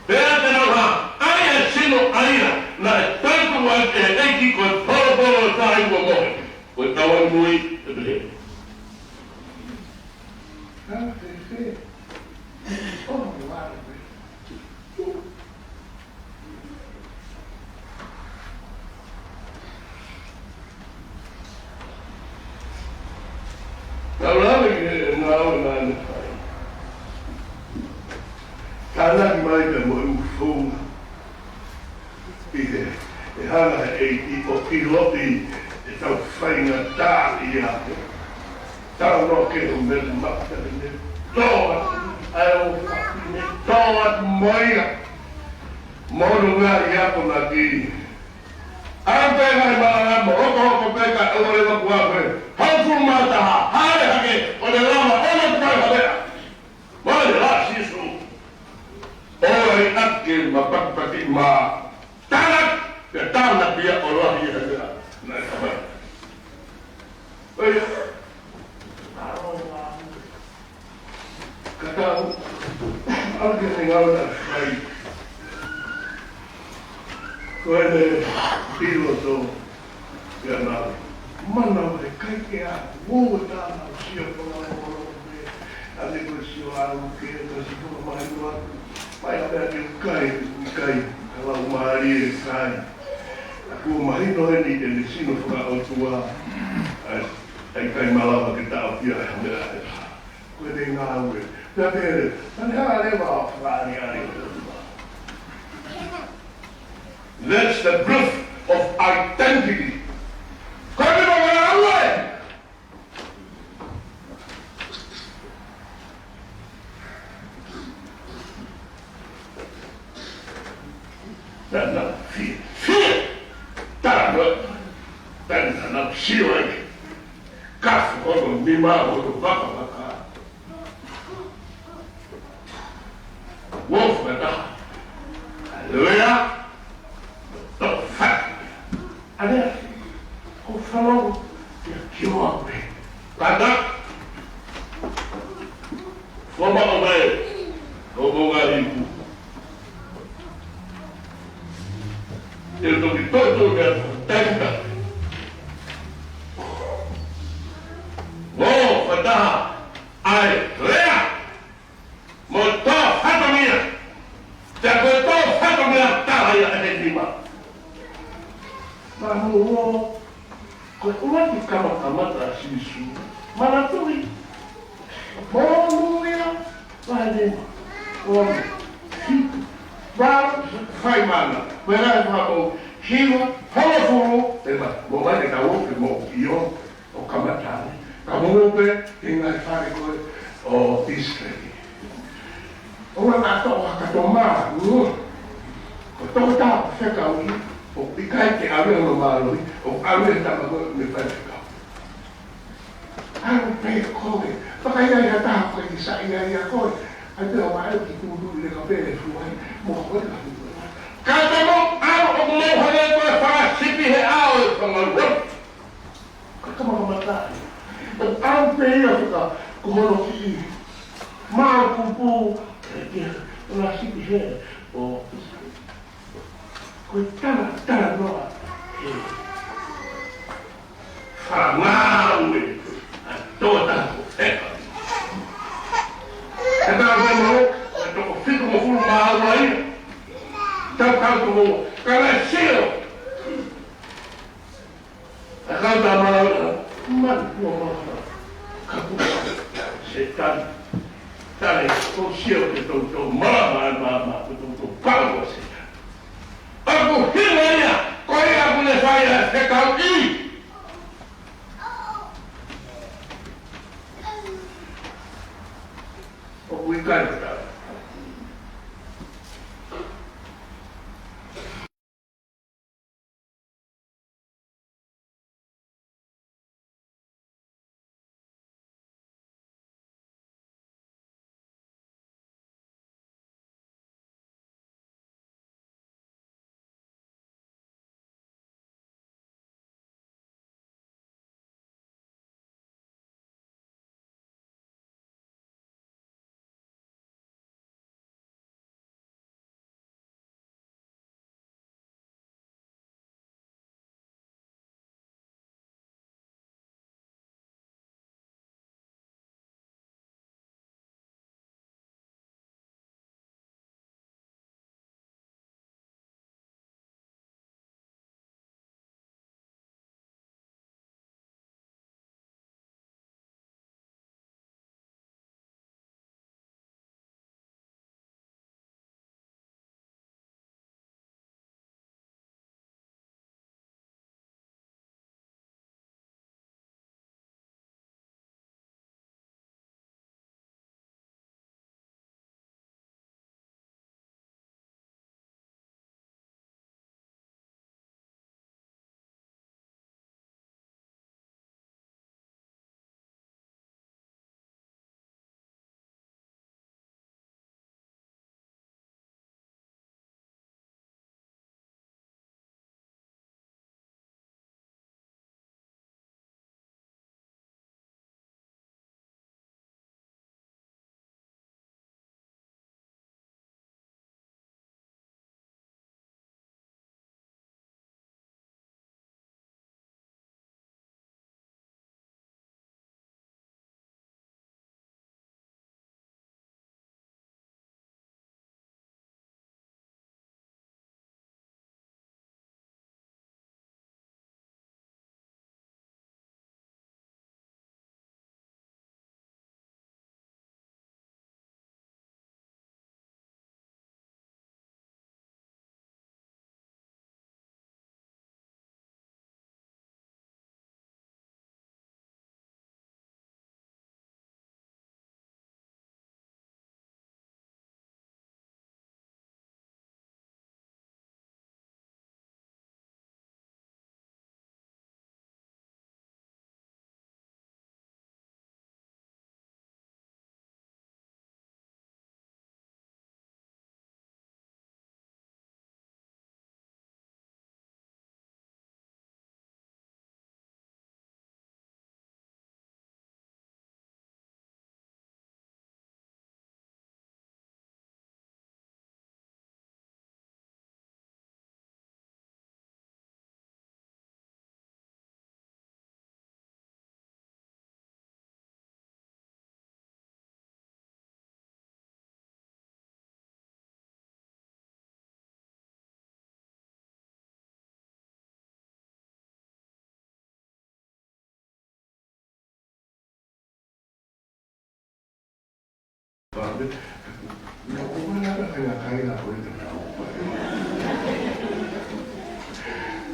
Pea te nau hā, ʻa ia sino ʻa ia, naʻe tautu ai ʻe he ʻEiki ko e polopolo ʻo e taha ʻoku mohe. Ko e tauanimui ʻe pehē. Ka fēfē? ʻO, ʻo, ʻo, ʻo. Tau lave ki he ngāue naʻa ne fai. Tānaki mai pea mo e founga. ʻI he, ʻe hanga ʻe he ʻEiki ʻo ʻiloʻi ʻetau faingataʻaʻia. Tau noa ke o mele mata ne toa, ʻa e ʻofefine toa mo ia. Mo hono ngaahi akonaki. ʻAu pē ngaahi malanga mo hokohoko pē ka ʻoua leva kuo afe. Hau fulu mā taha, hale hake, ʻo ne lava, ʻo ne kuai havea. Mole la Sīsū. ʻOua ʻe ake ma pakipaki ma tana, pea tana pia ʻo lahi e havea. Naʻe kamata. ʻOia. Ka tau, ʻalu ki he ngāue naʻe fai. Ko ʻene ʻilo tō, ia nau. Mana ʻoku ʻikai ke ʻa, ʻo tāna ʻo sio ko la ʻo la ʻo pē, ʻa ne ko sio ʻalu ke, ka si ko la mai ua. Mai a mea ke kai, ʻikai, ka Laumālie ʻikai. ʻA kuo mahino eni ʻene sino fakaʻotua, ʻa, ʻa ʻikai malava ke taʻofi ʻa e ha meʻa ʻe taha. Ko ʻene ngāue. Pea pehē, naʻa ne hanga leva ʻo fakaʻaliʻali. That's the proof of identity. Ko ʻene ngāue. Naʻa nau fie, fie. Tala mo. Naʻa nau sio ai. Kafu hono nima, hono vakamaka. Uofata. Lea. Tau fai. Alea. Ko falo. Ia kioa pe. Kata. Foma o mai. Ko mo ngā iku. Te toki toto ia tenda. Mo fataha ai lea. Mo tō fatongia. Te ko tō fatongia taha ia e nima. Ka mo Ko e ʻuluaki kamakamata ʻa Sīsū, manatuʻi, monūʻia, vahe nima, ono, fitu, valu, fai mana, ko e lahi fakamoʻui, hiva, hongofulu, ʻe ma, mo mai ke tau ope mo ʻio, ʻo kamata ai, ka mo ope, he ngaahi fale ko ē, ʻo ʻIsileli. ʻOua naʻa toʻo ha kato mā, ʻū. Ko e tokotaha ʻoku fekauʻi, ʻoku ʻikai ke ʻave hono mālohi, ʻoku ʻave he tama ko ē ʻoku ne fai fekau. ʻAlu pē koe, fakaʻaiʻai ha taha ʻoku ʻikai ke saiʻia ia koe. ʻAi pē ʻo mālohi ki tūtū i le ka pele fuai, mo koe ka fuai. Ka te mo, ʻalu ʻoku mau hale koe fakasipi he ʻao ʻe fangaluat. Ka kamakamata ia. ʻOku ʻalu pē ia faka, ko Hono kiʻi mākupū, ʻe, ʻe, ʻo na sipi he, ʻo, ko e tala, talanoa, ʻe, fakangāue, ʻa e toʻa ko ē. ʻE tau mai mo, ʻe toko fitungofulu mā ua ia. Tau tau toko, ka na sio. ʻA e kau tama, mani, kua maka, ka kua, Sētane. Tane, ko sio ke tau tau, mama, mama, ko tau tau, pau, Sētane. ʻOku hima ia, ko ia ʻoku ne fai ʻa e fekauʻi. ʻOku ʻikai ko tau.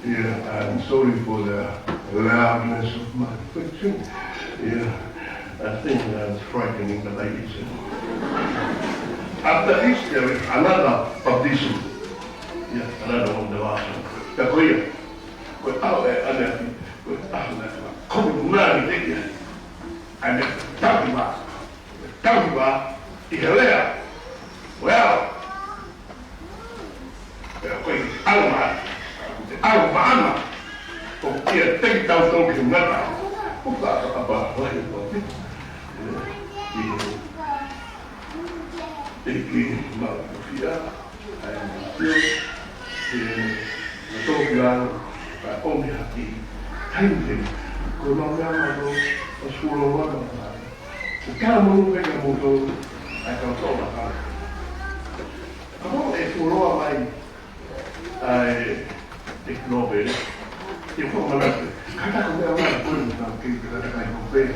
Yeah, I'm sorry for the loudness of my preaching. Yeah, I think that's frightening the ladies. After this, there is another baptism. Yeah, another one, the last one. Ka ko ia, ko e ʻaho ʻe ʻaneafi, ko e ʻaho naʻe fakakovi mai ʻe ia ʻa e meʻa tauhi vā, tauhi vā ʻi he lea. Well, pea ko e ʻalu mai, ʻalu maʻana, ʻoku ʻiate kitautolu ki he ngata. ʻOku ka ʻapa lahi ʻo te. ʻEiki Maʻufia, ʻa e Maʻufio, ke na tō ki lalo, ka ʻomi haki, hai mui, ko e mau mea ma tō, ʻo sikulo wa ma tō. ʻO ka mou peka mou tō, ʻa e kau tō ma ka. Ka mou e fuoloa mai, ʻa e, e nōpele. Ke fo mana, ka ta ko mea wa, ko e tau ke, ke ta kai nōpele.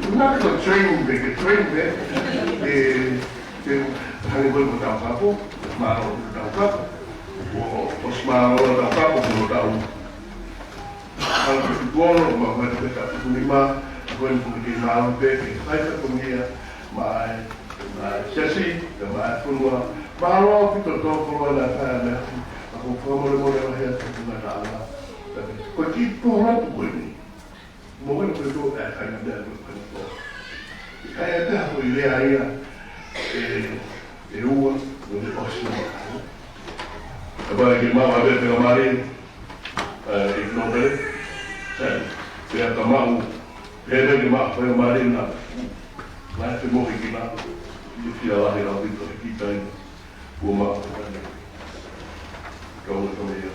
Una ko training pē, ke training pē. E, e, hangē ko e tau kapo, mālō ko e tau kapo. ʻO, ʻo, ʻo mālō ko e tau kapo, ko e tau. Hangē ko e tau, ma, ma, te ka, ko ni ma, ko e ni ko e ke mālō pē, ke fai ka ko ni ia, ma, ma, siasi, ma, fonua, mālō ʻaupito tō koloa na ka na, a ko fakamolemole lahi atu ki he ngataʻanga. Ko e kiʻi pō atu ko eni. Mo wena ko e tō e kai na mea ko e kai na tō. ʻIkai ʻa e pea ko e lea ia, e, e ua, mo e ʻosi na. Ka pai ke maʻu ʻa e pea mare, e, e nōpele. Sai, pea ka maʻu, pea ke maʻu, pea mare na. Lahi te moʻi ki na, i fia lahi ʻaupito he kiʻi taimi. Kuo maʻu ka ne. Kau e kau ia.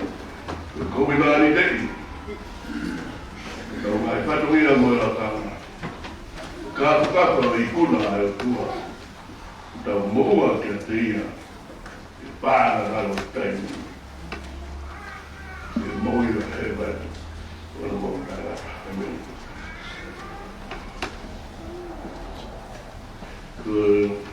Ko e meʻa ni teʻi. Kau mai fatongia mo e lakanga. Ka, ka, ka, ikuna ʻa e ʻOtua. Tau moʻua kiate ia. ʻE pāna ngalo taimi. ʻE moʻui ʻo hēvani. ʻO na moʻui tangata. ʻĒmeni. Ko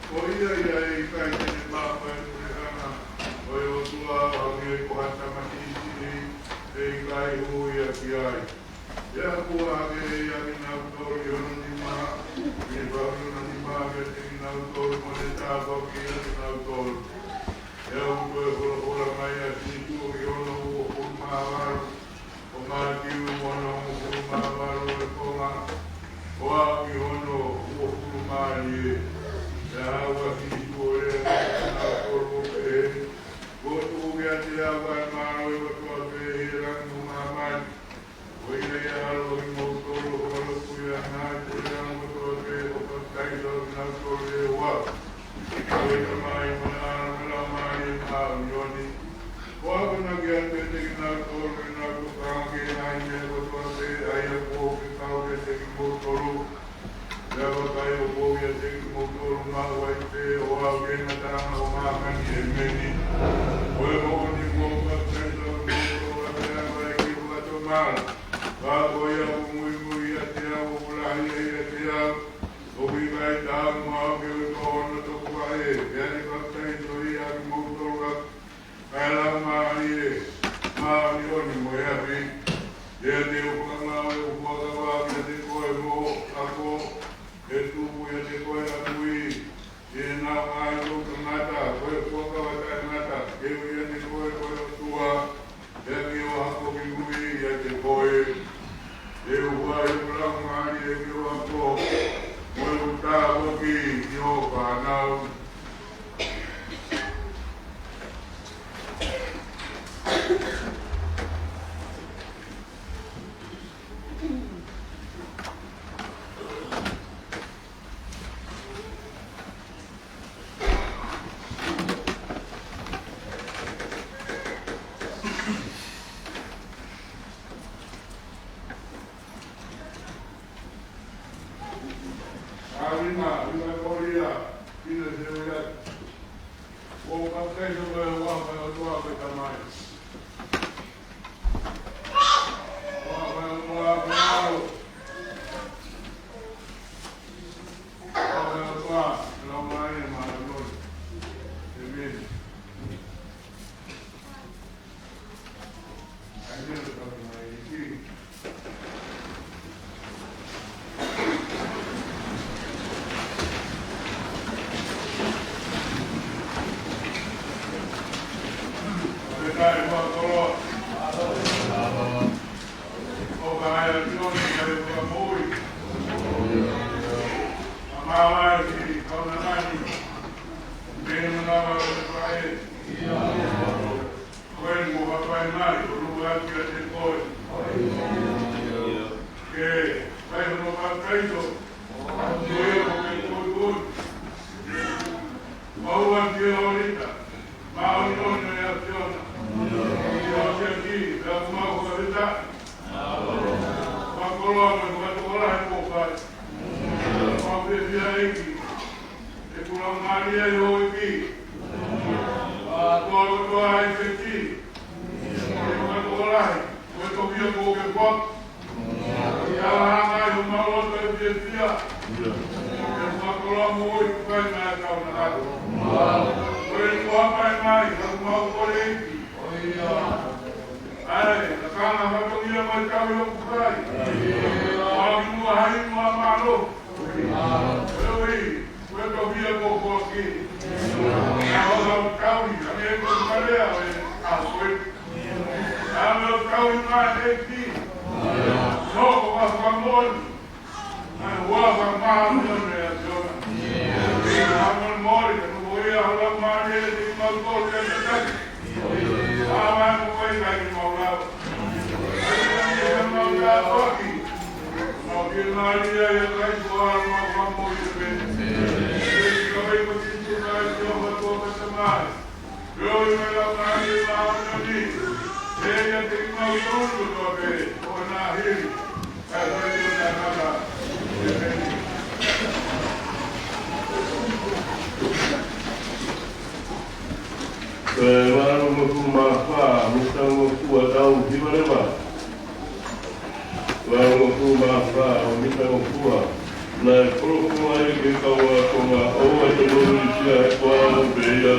Ko ia ia ʻe ʻikai te ne maʻu ʻa e puleʻanga ʻo e ʻOtua ʻo hangē ko ha tama siʻisiʻi ʻe ʻikai hū ia ki ai. Pea kuo hake ia kinautolu ʻi hono nima, ʻi he fakaʻuli hono nima kiate kinautolu, mo ne tāpuakiʻi kinautolu. Pea ʻoku toe folofola mai ʻa Sīsū ʻi hono uofulu mā valu, ʻo Mātiu hono hongofulu mā valu ʻo e konga, ʻo aʻu ki hono uofulu mā ua. Pea haʻu ʻa Sīsū ʻo lea kiate kinautolu ʻo pehē, Ko e ʻIate au ʻa e mālō kotoa pē ʻi he langi mo māmani. Ko ia ia ʻalu ʻa kimoutolu ʻo fakalotuʻi ʻa e ngaahi puleʻanga kotoa pē, ʻo papitaiso ʻa kinautolu ʻe he huafa ʻo e Tamai mo e ʻAlo mo e Laumālie Māʻoniʻoni. ʻO akonaki atu kiate kinautolu ke nau tokanga ki he ngaahi meʻa kotoa pē ʻa ia kuo u fekau kiate kimoutolu. Pea vakai ʻoku ou ʻiate kimoutolu maʻu ai pē ʻo aʻu ki he ngataʻanga ʻo māmani. ʻĒmeni. Ko e moʻoni kuo u papitaiso kimoutolu ʻaki ʻa e ʻEiki ʻo fakatomala. Ka ko ia ʻoku muimui ʻiate au ʻoku lahi ia ʻiate au. ʻOku ʻikai taau mo au ke ui ki hono tokoua ē, pea te papitaiso ia ʻa kimoutolu ʻaki ʻa e Laumālie Māʻoniʻoni mo e ʻapi. Pea te u fakamaau ʻeku fuakava kiate koe mo ho ako, ʻe tupu ʻiate koe ʻa e kui ʻi he ngaahi toʻutangata, ko e fuakava taʻengata ke ui ʻiate koe ko e ʻOtua, pea ke ʻohake ʻeku kui ʻiate koe. Te u ʻoange ʻeku Laumālie ke ʻohake mo ʻeku tāpuaki ki ho fānau. ʻA e lima, lima kolia, ina se uia. ʻO papitaiso koe ʻi he huafa ʻo e ʻOtua ko e Tamai. Huafa ʻo e ʻOtua ko e ʻAlo. Huafa ʻo e ʻOtua, Laumālie Māʻoniʻoni. ʻĒmeni. Ko e mo hapai mai, ʻo lua atu kiate koe. Ke fai hono papitaiso, ko ia ko e koikoi. Mau atu ki he ʻōlita, māʻoniʻoni ʻo e ʻAfiona. ʻIo, ʻo siʻaki, pea mau fakafetaʻi. Fakakoloa mo fakatokolahi kuo fai. Mau fiefia ʻEiki. ʻEku laumālie ʻi ho ivi. Fakakoloa kotoa ʻa e feti. ʻEku fakatokolahi. Ko e tofiʻa kuo ke fai. ʻIa hanga ʻi homau loto ʻe fiefia. ʻEku fakakoloa mo ʻeku fai mai ʻa e kau nakato. Ko e kuo hapai mai, ka kuo mau kole ʻEiki. ʻAi, ka ka na fatongia mai kau ʻi hoku fai. Mau ki muʻa hai muʻa mālō. Ko e ui, ko e tofiʻa kuo foaki. Ka o lau kau ʻi, ka me ko e kalea ʻo e a koe. Ka me o kau ʻi mai ʻEiki. Nō ko ka fakamoʻoni. ʻA e huafa māʻoniʻoni ʻo e ʻAfiona. ʻI he haʻamālie, ka tuku ia ho Laumālie ke mau kole ʻa e taki. ʻA mai mo koe ʻikai ke mau lava. ʻAi, ʻikai ke mau lava ʻaki. Mau ke mālie ʻa e kai ko ā mau fakamoʻoni pē. ʻEiki ko Sīsū Kalaisi ʻa e ʻOtua ko e Tamai. Glory mai lau nani lau nani. He ia te mau tonu tua pe o na hili. Ka ko e tonu na kaka. Ko e valungofulu mā fā, mita ngofua tau hiva leva. Valungofulu mā fā, mita ngofua. Naʻe folofola ia ki he kau ākonga, ʻoua te mou ʻiloʻi sia he ko au pē ia.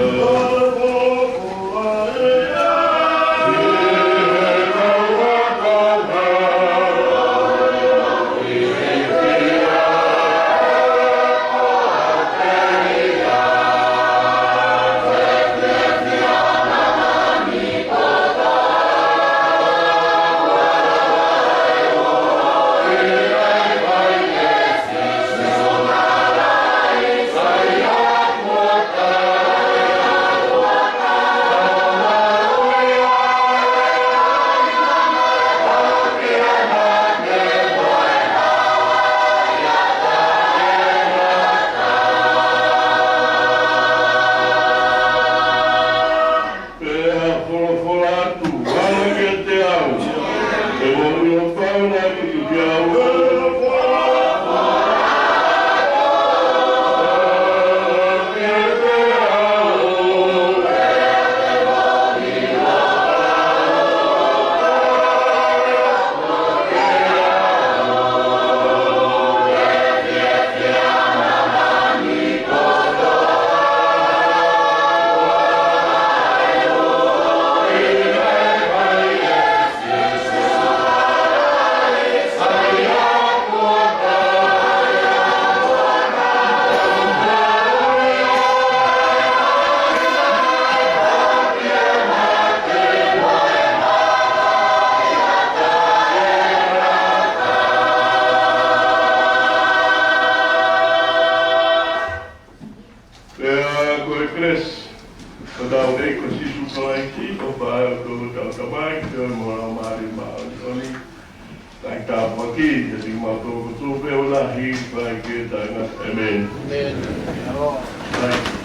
ʻAitī, ʻofa ʻa e ʻOtua ko hotau Tamai, feohi mo e Laumālie Māʻoniʻoni, kae tāpuakiʻi kiate kimautolu kotoa pē ʻo lahi pea ʻikai ke taʻengata. ʻĒmeni. ʻĒmeni. ʻAi.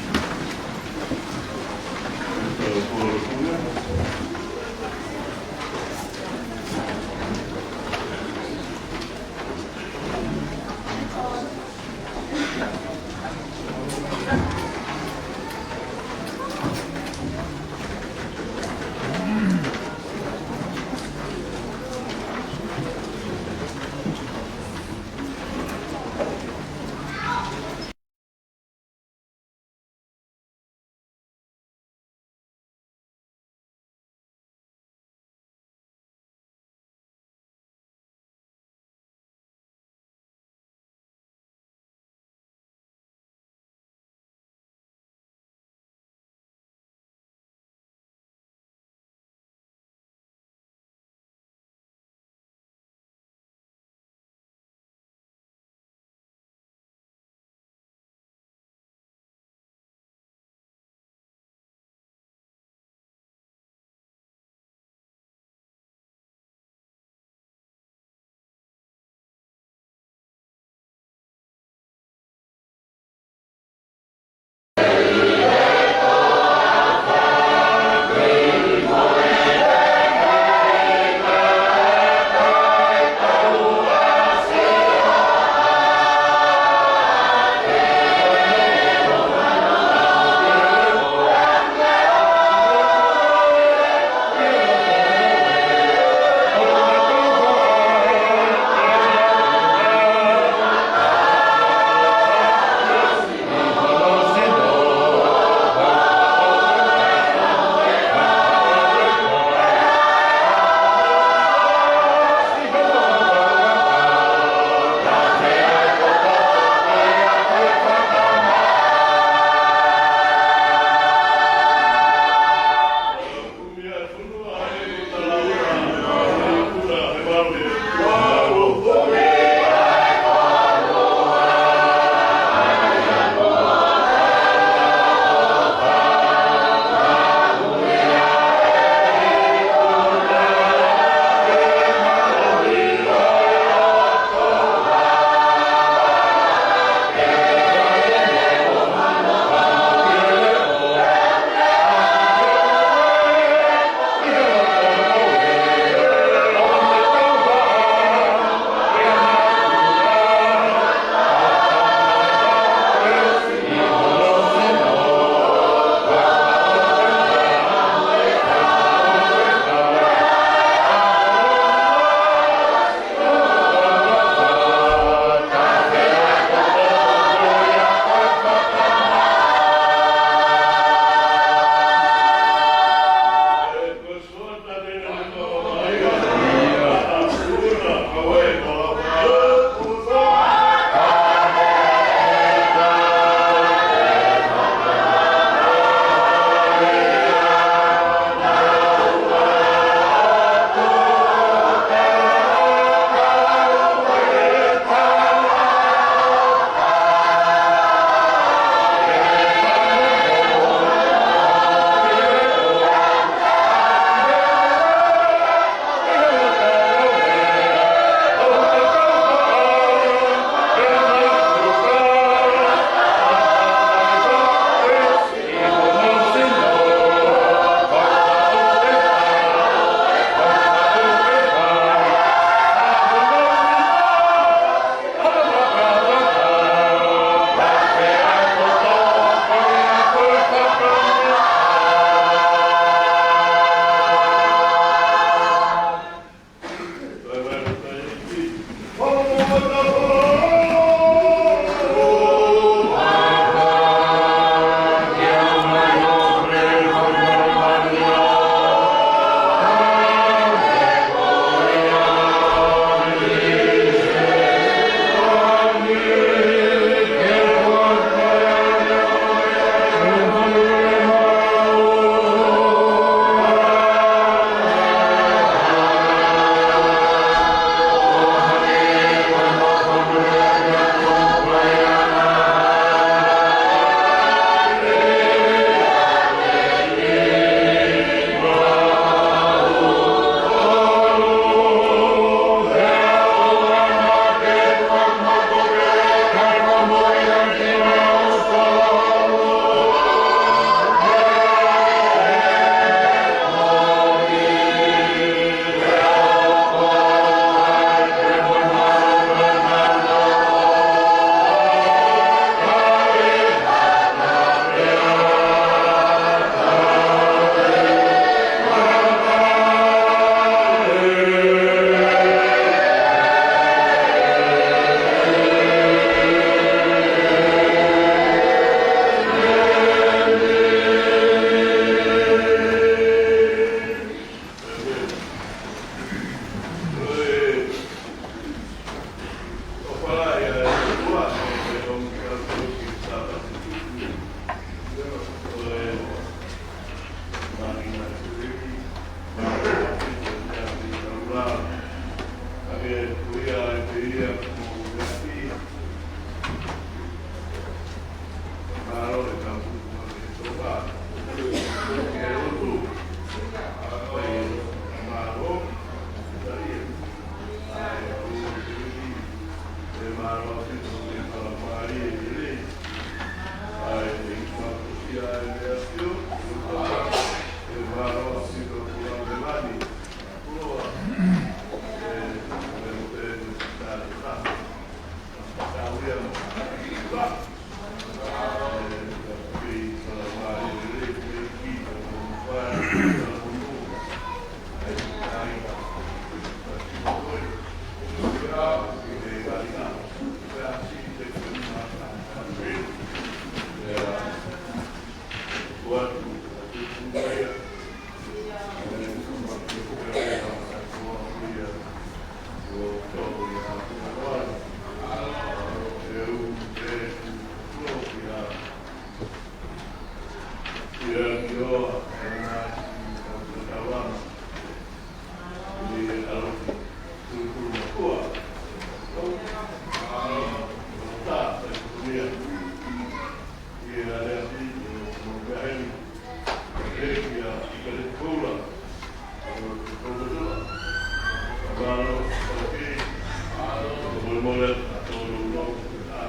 Mole a tolo lo a.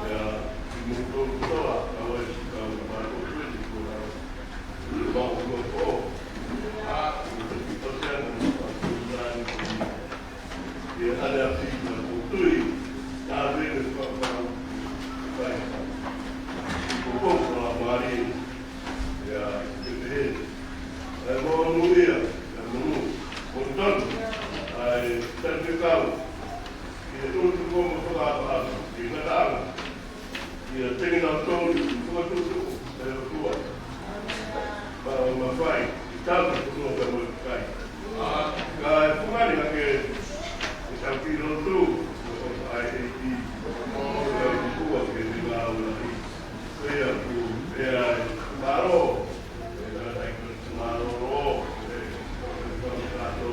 Ia, i muto kotoa, kau ai si kau na mako tui ni ko na. Mau lo ko. A, ko te ki to te ana, ko te ana ni. Ia, ale a fi na ko tui. A, le le pa pa. Pai. Ko ko ko a mari. Ia, ke te he. Ai mo nu ia, ia mo nu. Mo tonu. Ai, tanu ke kau. Ia tonu ko mo ko a pa. Ia na tau. Ia tenge na tonu, ko tu tu. Ia tua. Ba ma fai. Tau ko no ka mo kai. Ka e fungani ka ke. Ia tau ki lo tu. Ai e i. Ia tua ke ni ma ula i. Pea ku, pea e, mālō. Pea e, mālō, ē, mālō.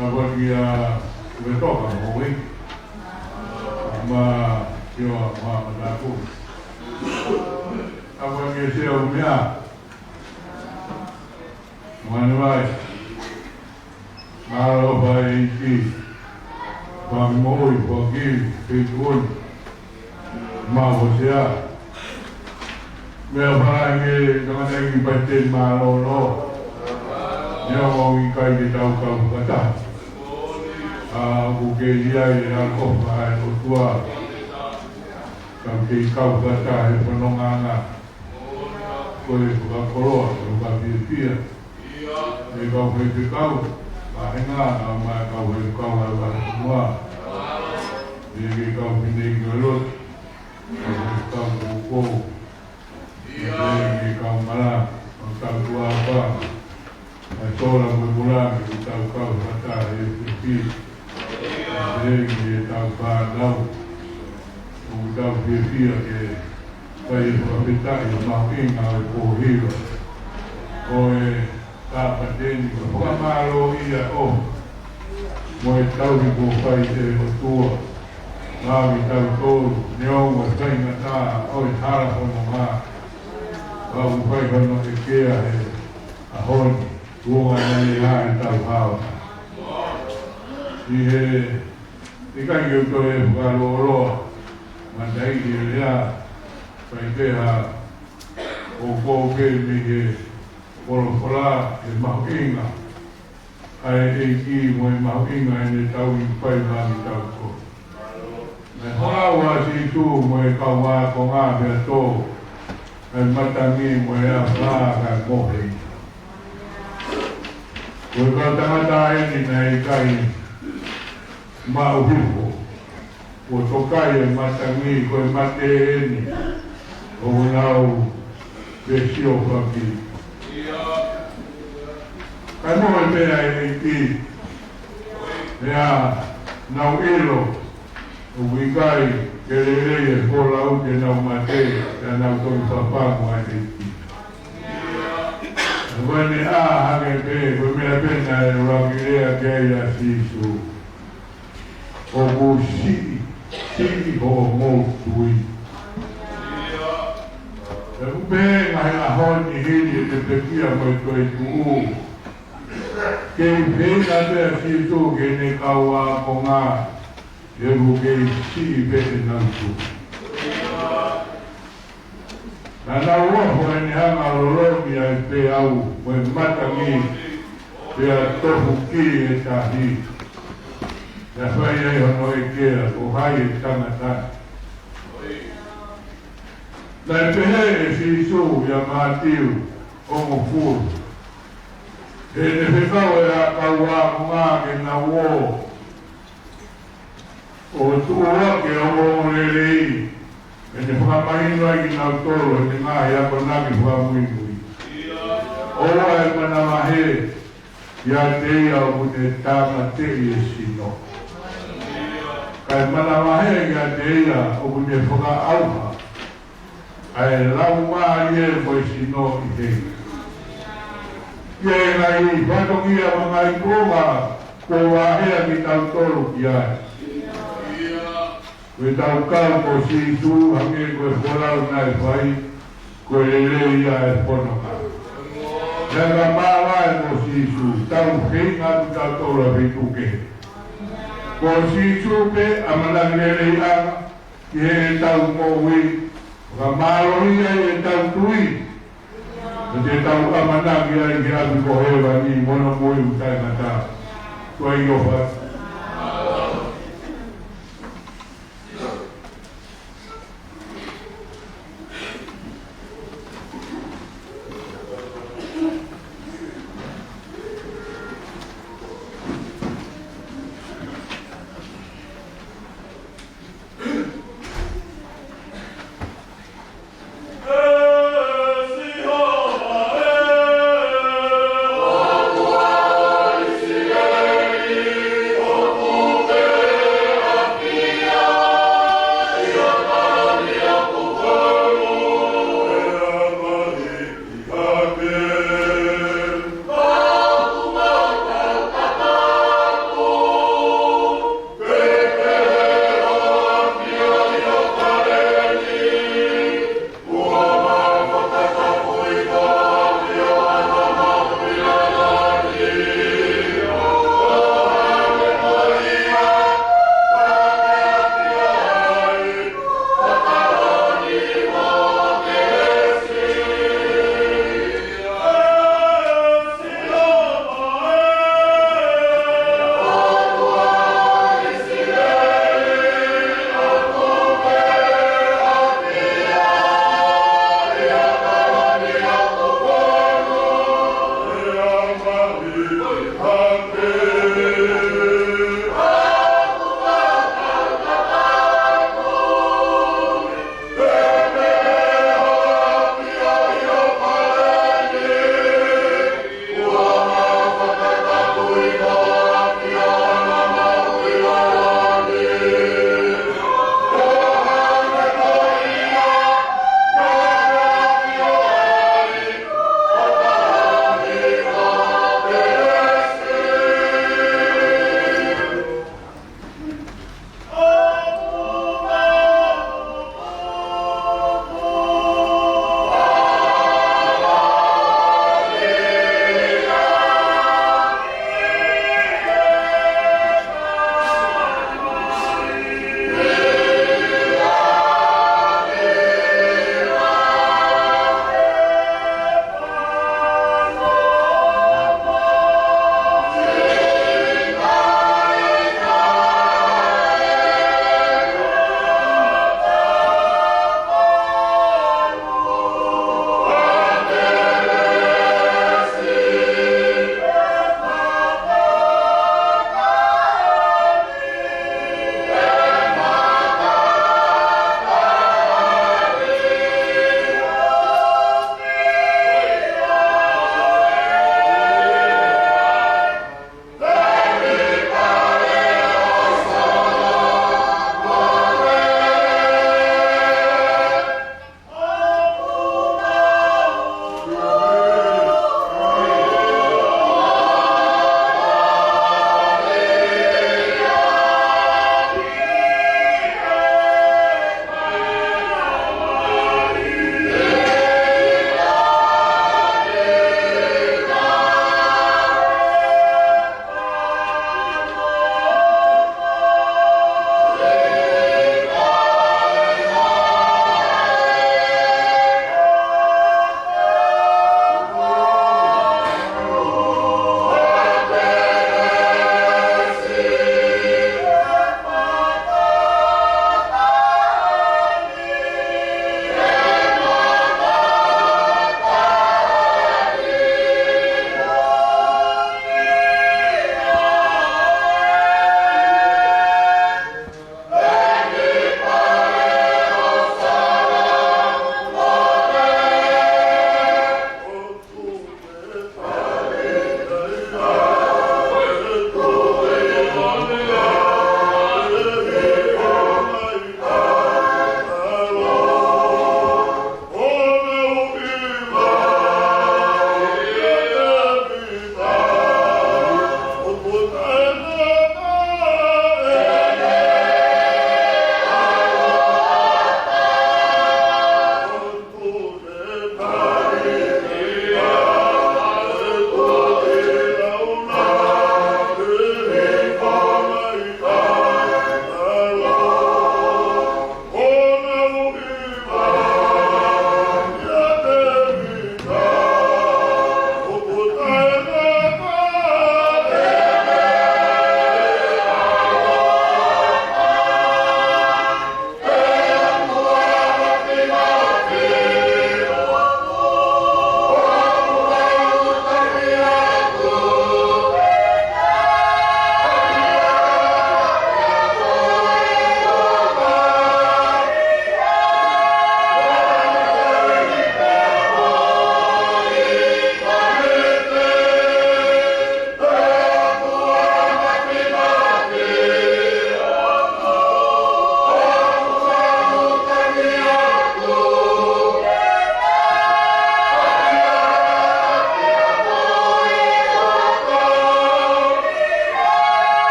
Tapu kia Uetoka mo Uei. Mo Sioa mo Mataku. Tapu kia Sia Umea. Mo Anevai. Mālō ʻEiki. Fakamoʻui, foaki, feituʻu ni. Mo Hosea. Meʻapango ki he tangataʻeiki palesiteni mālōlō. Neongo ʻoku ʻikai ke tau kau fakataha. ʻA, ʻoku kei ʻi ai e ʻaloʻofa ʻa e ʻOtua. Tau kei kau fakataha he fononga na. Ko e fakakoloa, ko e fakafiefia. Mei he kau faifekau, mo e ngaahi, mo e kau faifekau ʻa e fonua. Mei he kau fineʻeiki ʻo e lotu, mo e kau koukou. Mei he kau mala, mo e kau tuʻa ʻa e sola mo e mula, mei he kau kau fakataha he fiefia. Mei he kau fānau, ʻoku tau fiefia ke fai e fakafetaʻi ʻi he mahuʻinga ʻo e pōhiva ʻo e Sāpate ni, ko e fakamālō ia ʻo mo e tauhi kuo fai ʻe he ʻOtua maʻa kitautolu, neongo e faingataʻa ʻo e hala fononga, ka ʻoku fai hono ʻekea he ʻaho ni, tuʻunga naʻe ʻi ai ʻetau haohaoa. ʻI he, ʻikai ke u toe fakalōloa, mataʻi e lea, fai pē ha ʻo ko pē mei he folofola e mahuʻinga ʻa e ʻEiki mo e mahuʻinga ʻene tauhi kuo fai maʻa kitautolu. Naʻe folau ʻa Sīsū mo e kau ākonga pea tō ʻa e matangi mo e ʻafa kae mohe ia. Ko e kau tangata eni naʻe ʻikai maʻu hifo. Kuo tokai e matangi, ko e mate eni ʻoku nau fesiofaki. Kae mohe pē ʻa e ʻEiki, pea nau ʻilo ʻoku ʻikai ke lelei e folau te nau mate, pea nau toki fafangu ʻa e ʻEiki. Ko ʻene ʻā hake pē, ko e meʻa pē naʻe ʻuluaki lea ki ai ʻa Sīsū. ʻOku siʻi, siʻi hoʻomou tui. ʻOku pehē ngaahi ʻaho ni hili e pekia mo e toetuʻu. Kei feinga pē ʻa Sīsū ki heʻene kau ākonga, he ʻoku kei siʻi pē ʻenau tui. Naʻa nau ofo ʻene hanga ʻo lolomi ʻa e peau mo e matangi, pea tofu ki he tahi. Naʻe fai ai hono ʻekea, ko hai e tangata ni. Naʻe pehē ʻe Sīsū ʻia Mātiu hongofulu, heʻene fekau ʻa e kau ākonga ke nau ō ʻo tuʻu hake ʻo ongoongolelei, ʻene fakamahino ai kinautolu ʻi heʻene ngaahi akonaki fakamuimui. ʻOua ʻe manavahē kiate ia ʻoku ne tāmateʻi e sino, kae manavahē kiate ia ʻoku ne fakaʻauha ʻa e laumālie mo e sino ʻi heni. Ki he ngaahi fatongia mo e ngaahi kuonga kuo vaheʻi kitautolu ki ai. Ko ʻetau kau mo Sīsū, hangē ko e folau naʻe fai, ko e lelei ia e fononga. Naʻe ka māvae mo Sīsū, tau feinga atu kitautolu ʻa feituʻu kehe. Ko Sīsū pē ʻamanaki leleiʻanga ki heʻetau moʻui, fakamālohi ai ʻetau tui, ʻo te tau ʻamanaki ai ki he ʻapi ko hēvani mo hono moʻui taʻengata. Tuai ʻofa.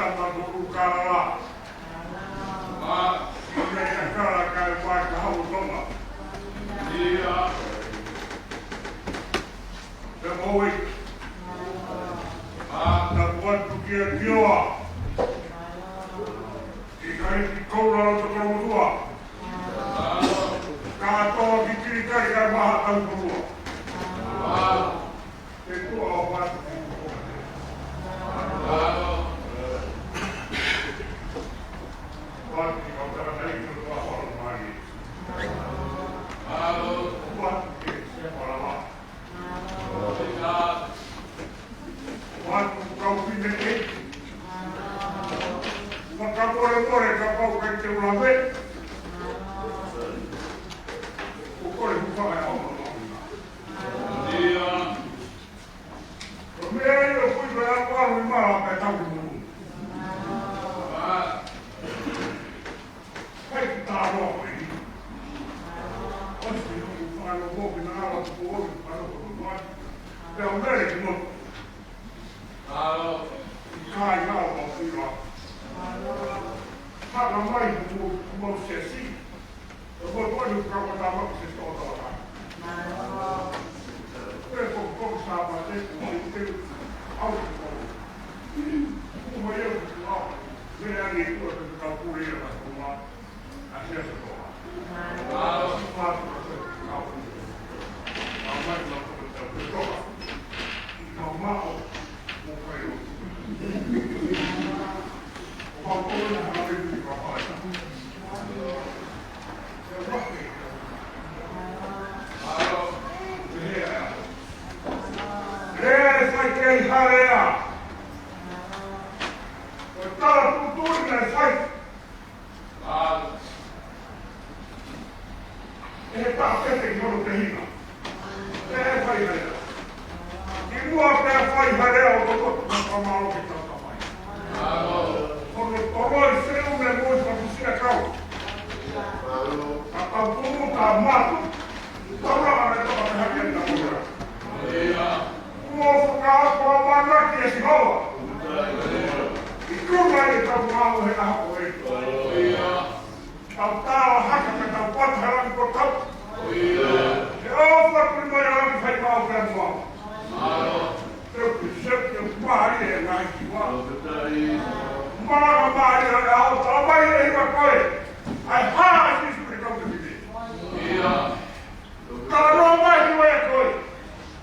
Tama ko Kalala. Ma, ina ina kala kai mai ka hau Tonga. Ia. Te moe. Ma, tapu atu kia Kioa. ʻIkai ke koula o te kolomotuʻa. Kātoa ki Kilikai kai maha tau kolua. Te tua o Patu. Patu ki kau tangataʻeiki ʻo Tuʻahola mai. Patu ki se palama. Patu kau pine kei. Makamolemole kapau ʻikai te u lave. Ko kole hūfanga e ʻaho. Ia. Ko e meʻa ia ʻoku ʻi ai ko e ʻalu ʻi mala pea tau ki mulu. Kai ki tāloa ko eni. ʻOsi ʻoku fānau mo ki nā ala tuku ʻoku fānau ko Tonga. Pea u lele ki motu. ʻIkai ngā o Fila. Haka mai ku mau sesi. Ko e motuʻa ni ka ko tama ko se tō tō ka. Ko e ko ko sa pa te ko mai te au ko. Ko mai au ko au. Me ani ko ko ka pule ia ka ko ma. A se ko. Ma si pa ko ko ka pule. A mai ma ko ka pule. Ka ma o. Ko kai o. Ko ma ko na ha le ni ka pa. Lele fai kei Halea. Ko e tala tuʻutuʻuni naʻe fai. ʻE he taha pete ki hono tehina. Lele fai Halea. Kimuʻa pea fai Halea ʻo toko toko ka mālō ke tau tamai. Hono toloi seu me mui ka kusia kau. Ka tau tumu ka matu. Tau ranga me toka me hake na kura. Kuo fakaako a mana ki e Sihova. ʻI kura e tau mālō he ʻaho ko e. Tau tau haka ka tau pata he langi ko tau. ʻE ʻofa tuli mai a langi fai mau pea mua. Te u pisi te u mālie e ngaahi kiwa. Mālanga mālie e au tau mai e hiva koe. ʻAi hā Sīsū ke kau te pite. Tau noa mai ki wea koe.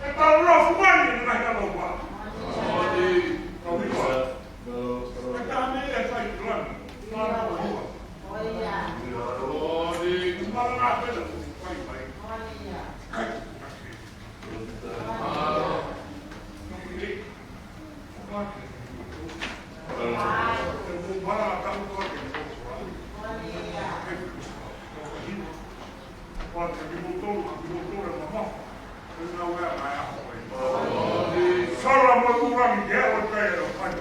E tau noa fuani ni ngaahi tau noa. Tau hiva. E tā me e fai ki langi. Tau noa. Sala mo e ʻulangi ke o kai o kai.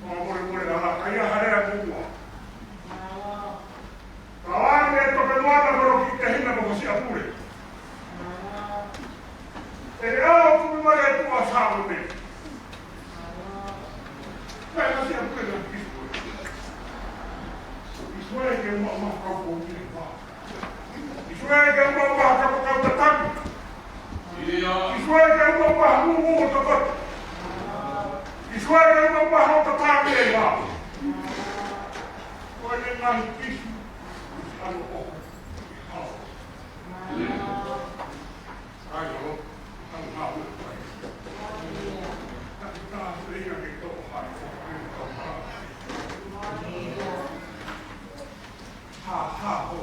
Mālō, mālō, mālō, kai a Halea mua. Ka ʻoange e toke moana ko e kiʻi tehina ko Fasiʻapule. ʻE ʻalu kumi mai e tuʻa Sālome. Kai Fasiʻapule na kisu. Isu ai ke mua ma kau ko ni e pa. Isu ai ke mua ma kau kau tataki. Isu ai ke mua ma mu mu tokot. Isu ai ke mua ma hau tataki e pa. Ko e ngaahi kisu. Ano o. Ai, alo. Ano, ano, ano. Ka, ka, leia ke toko hai. Ha, ha, ho.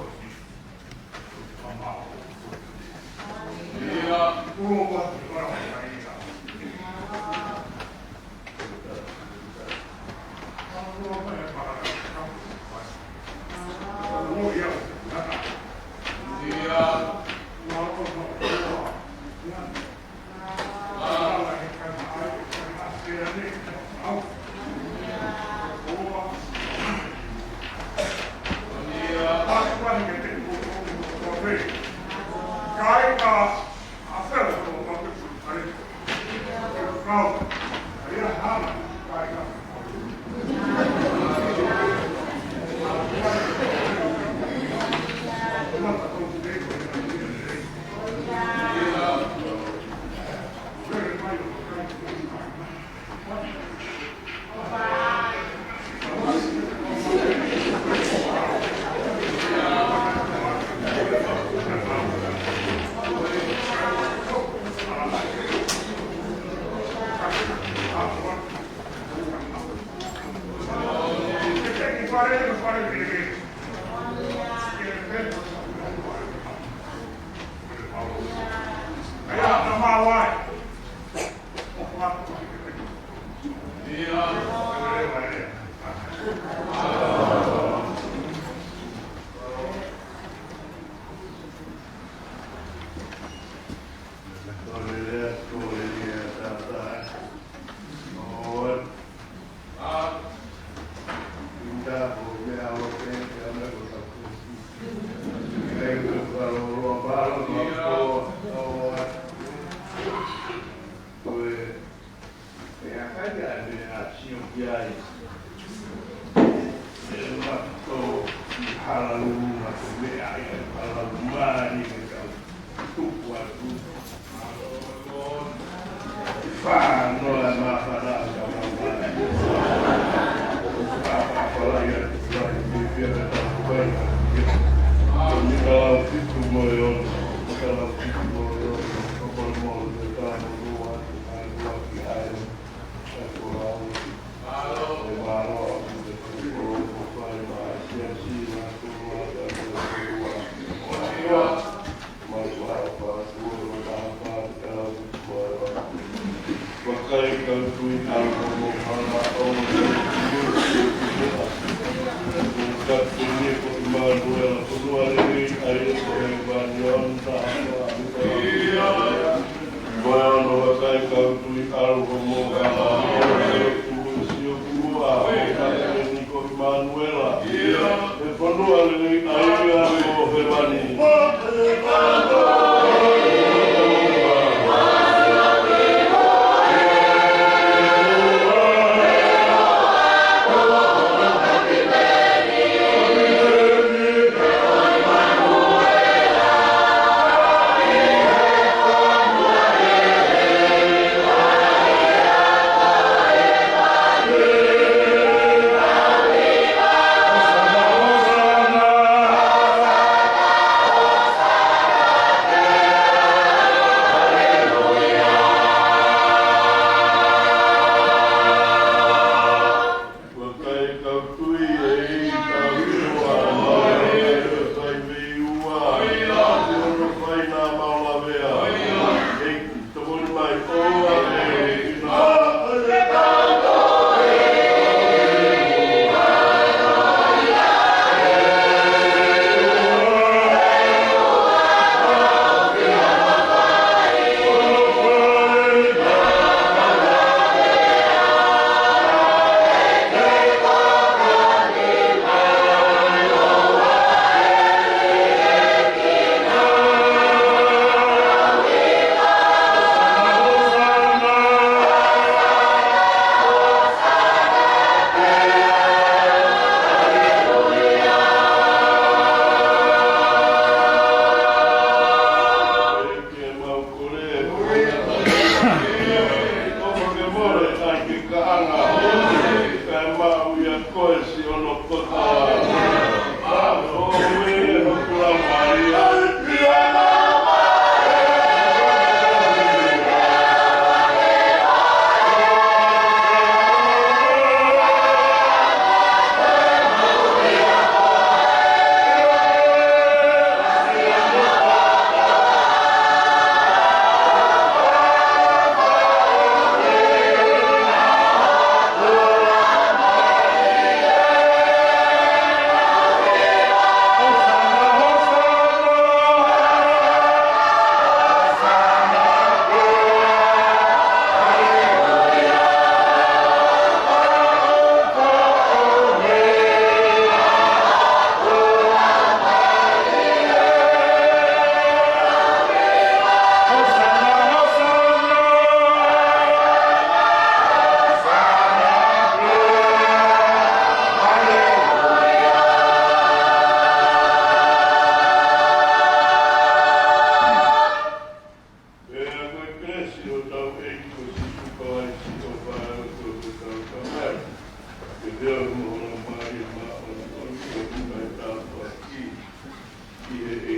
Ia. Ulo wa, wa, wa, wa. Manuela. He fonua lelei ʻa ia ʻo hēvani. ʻe,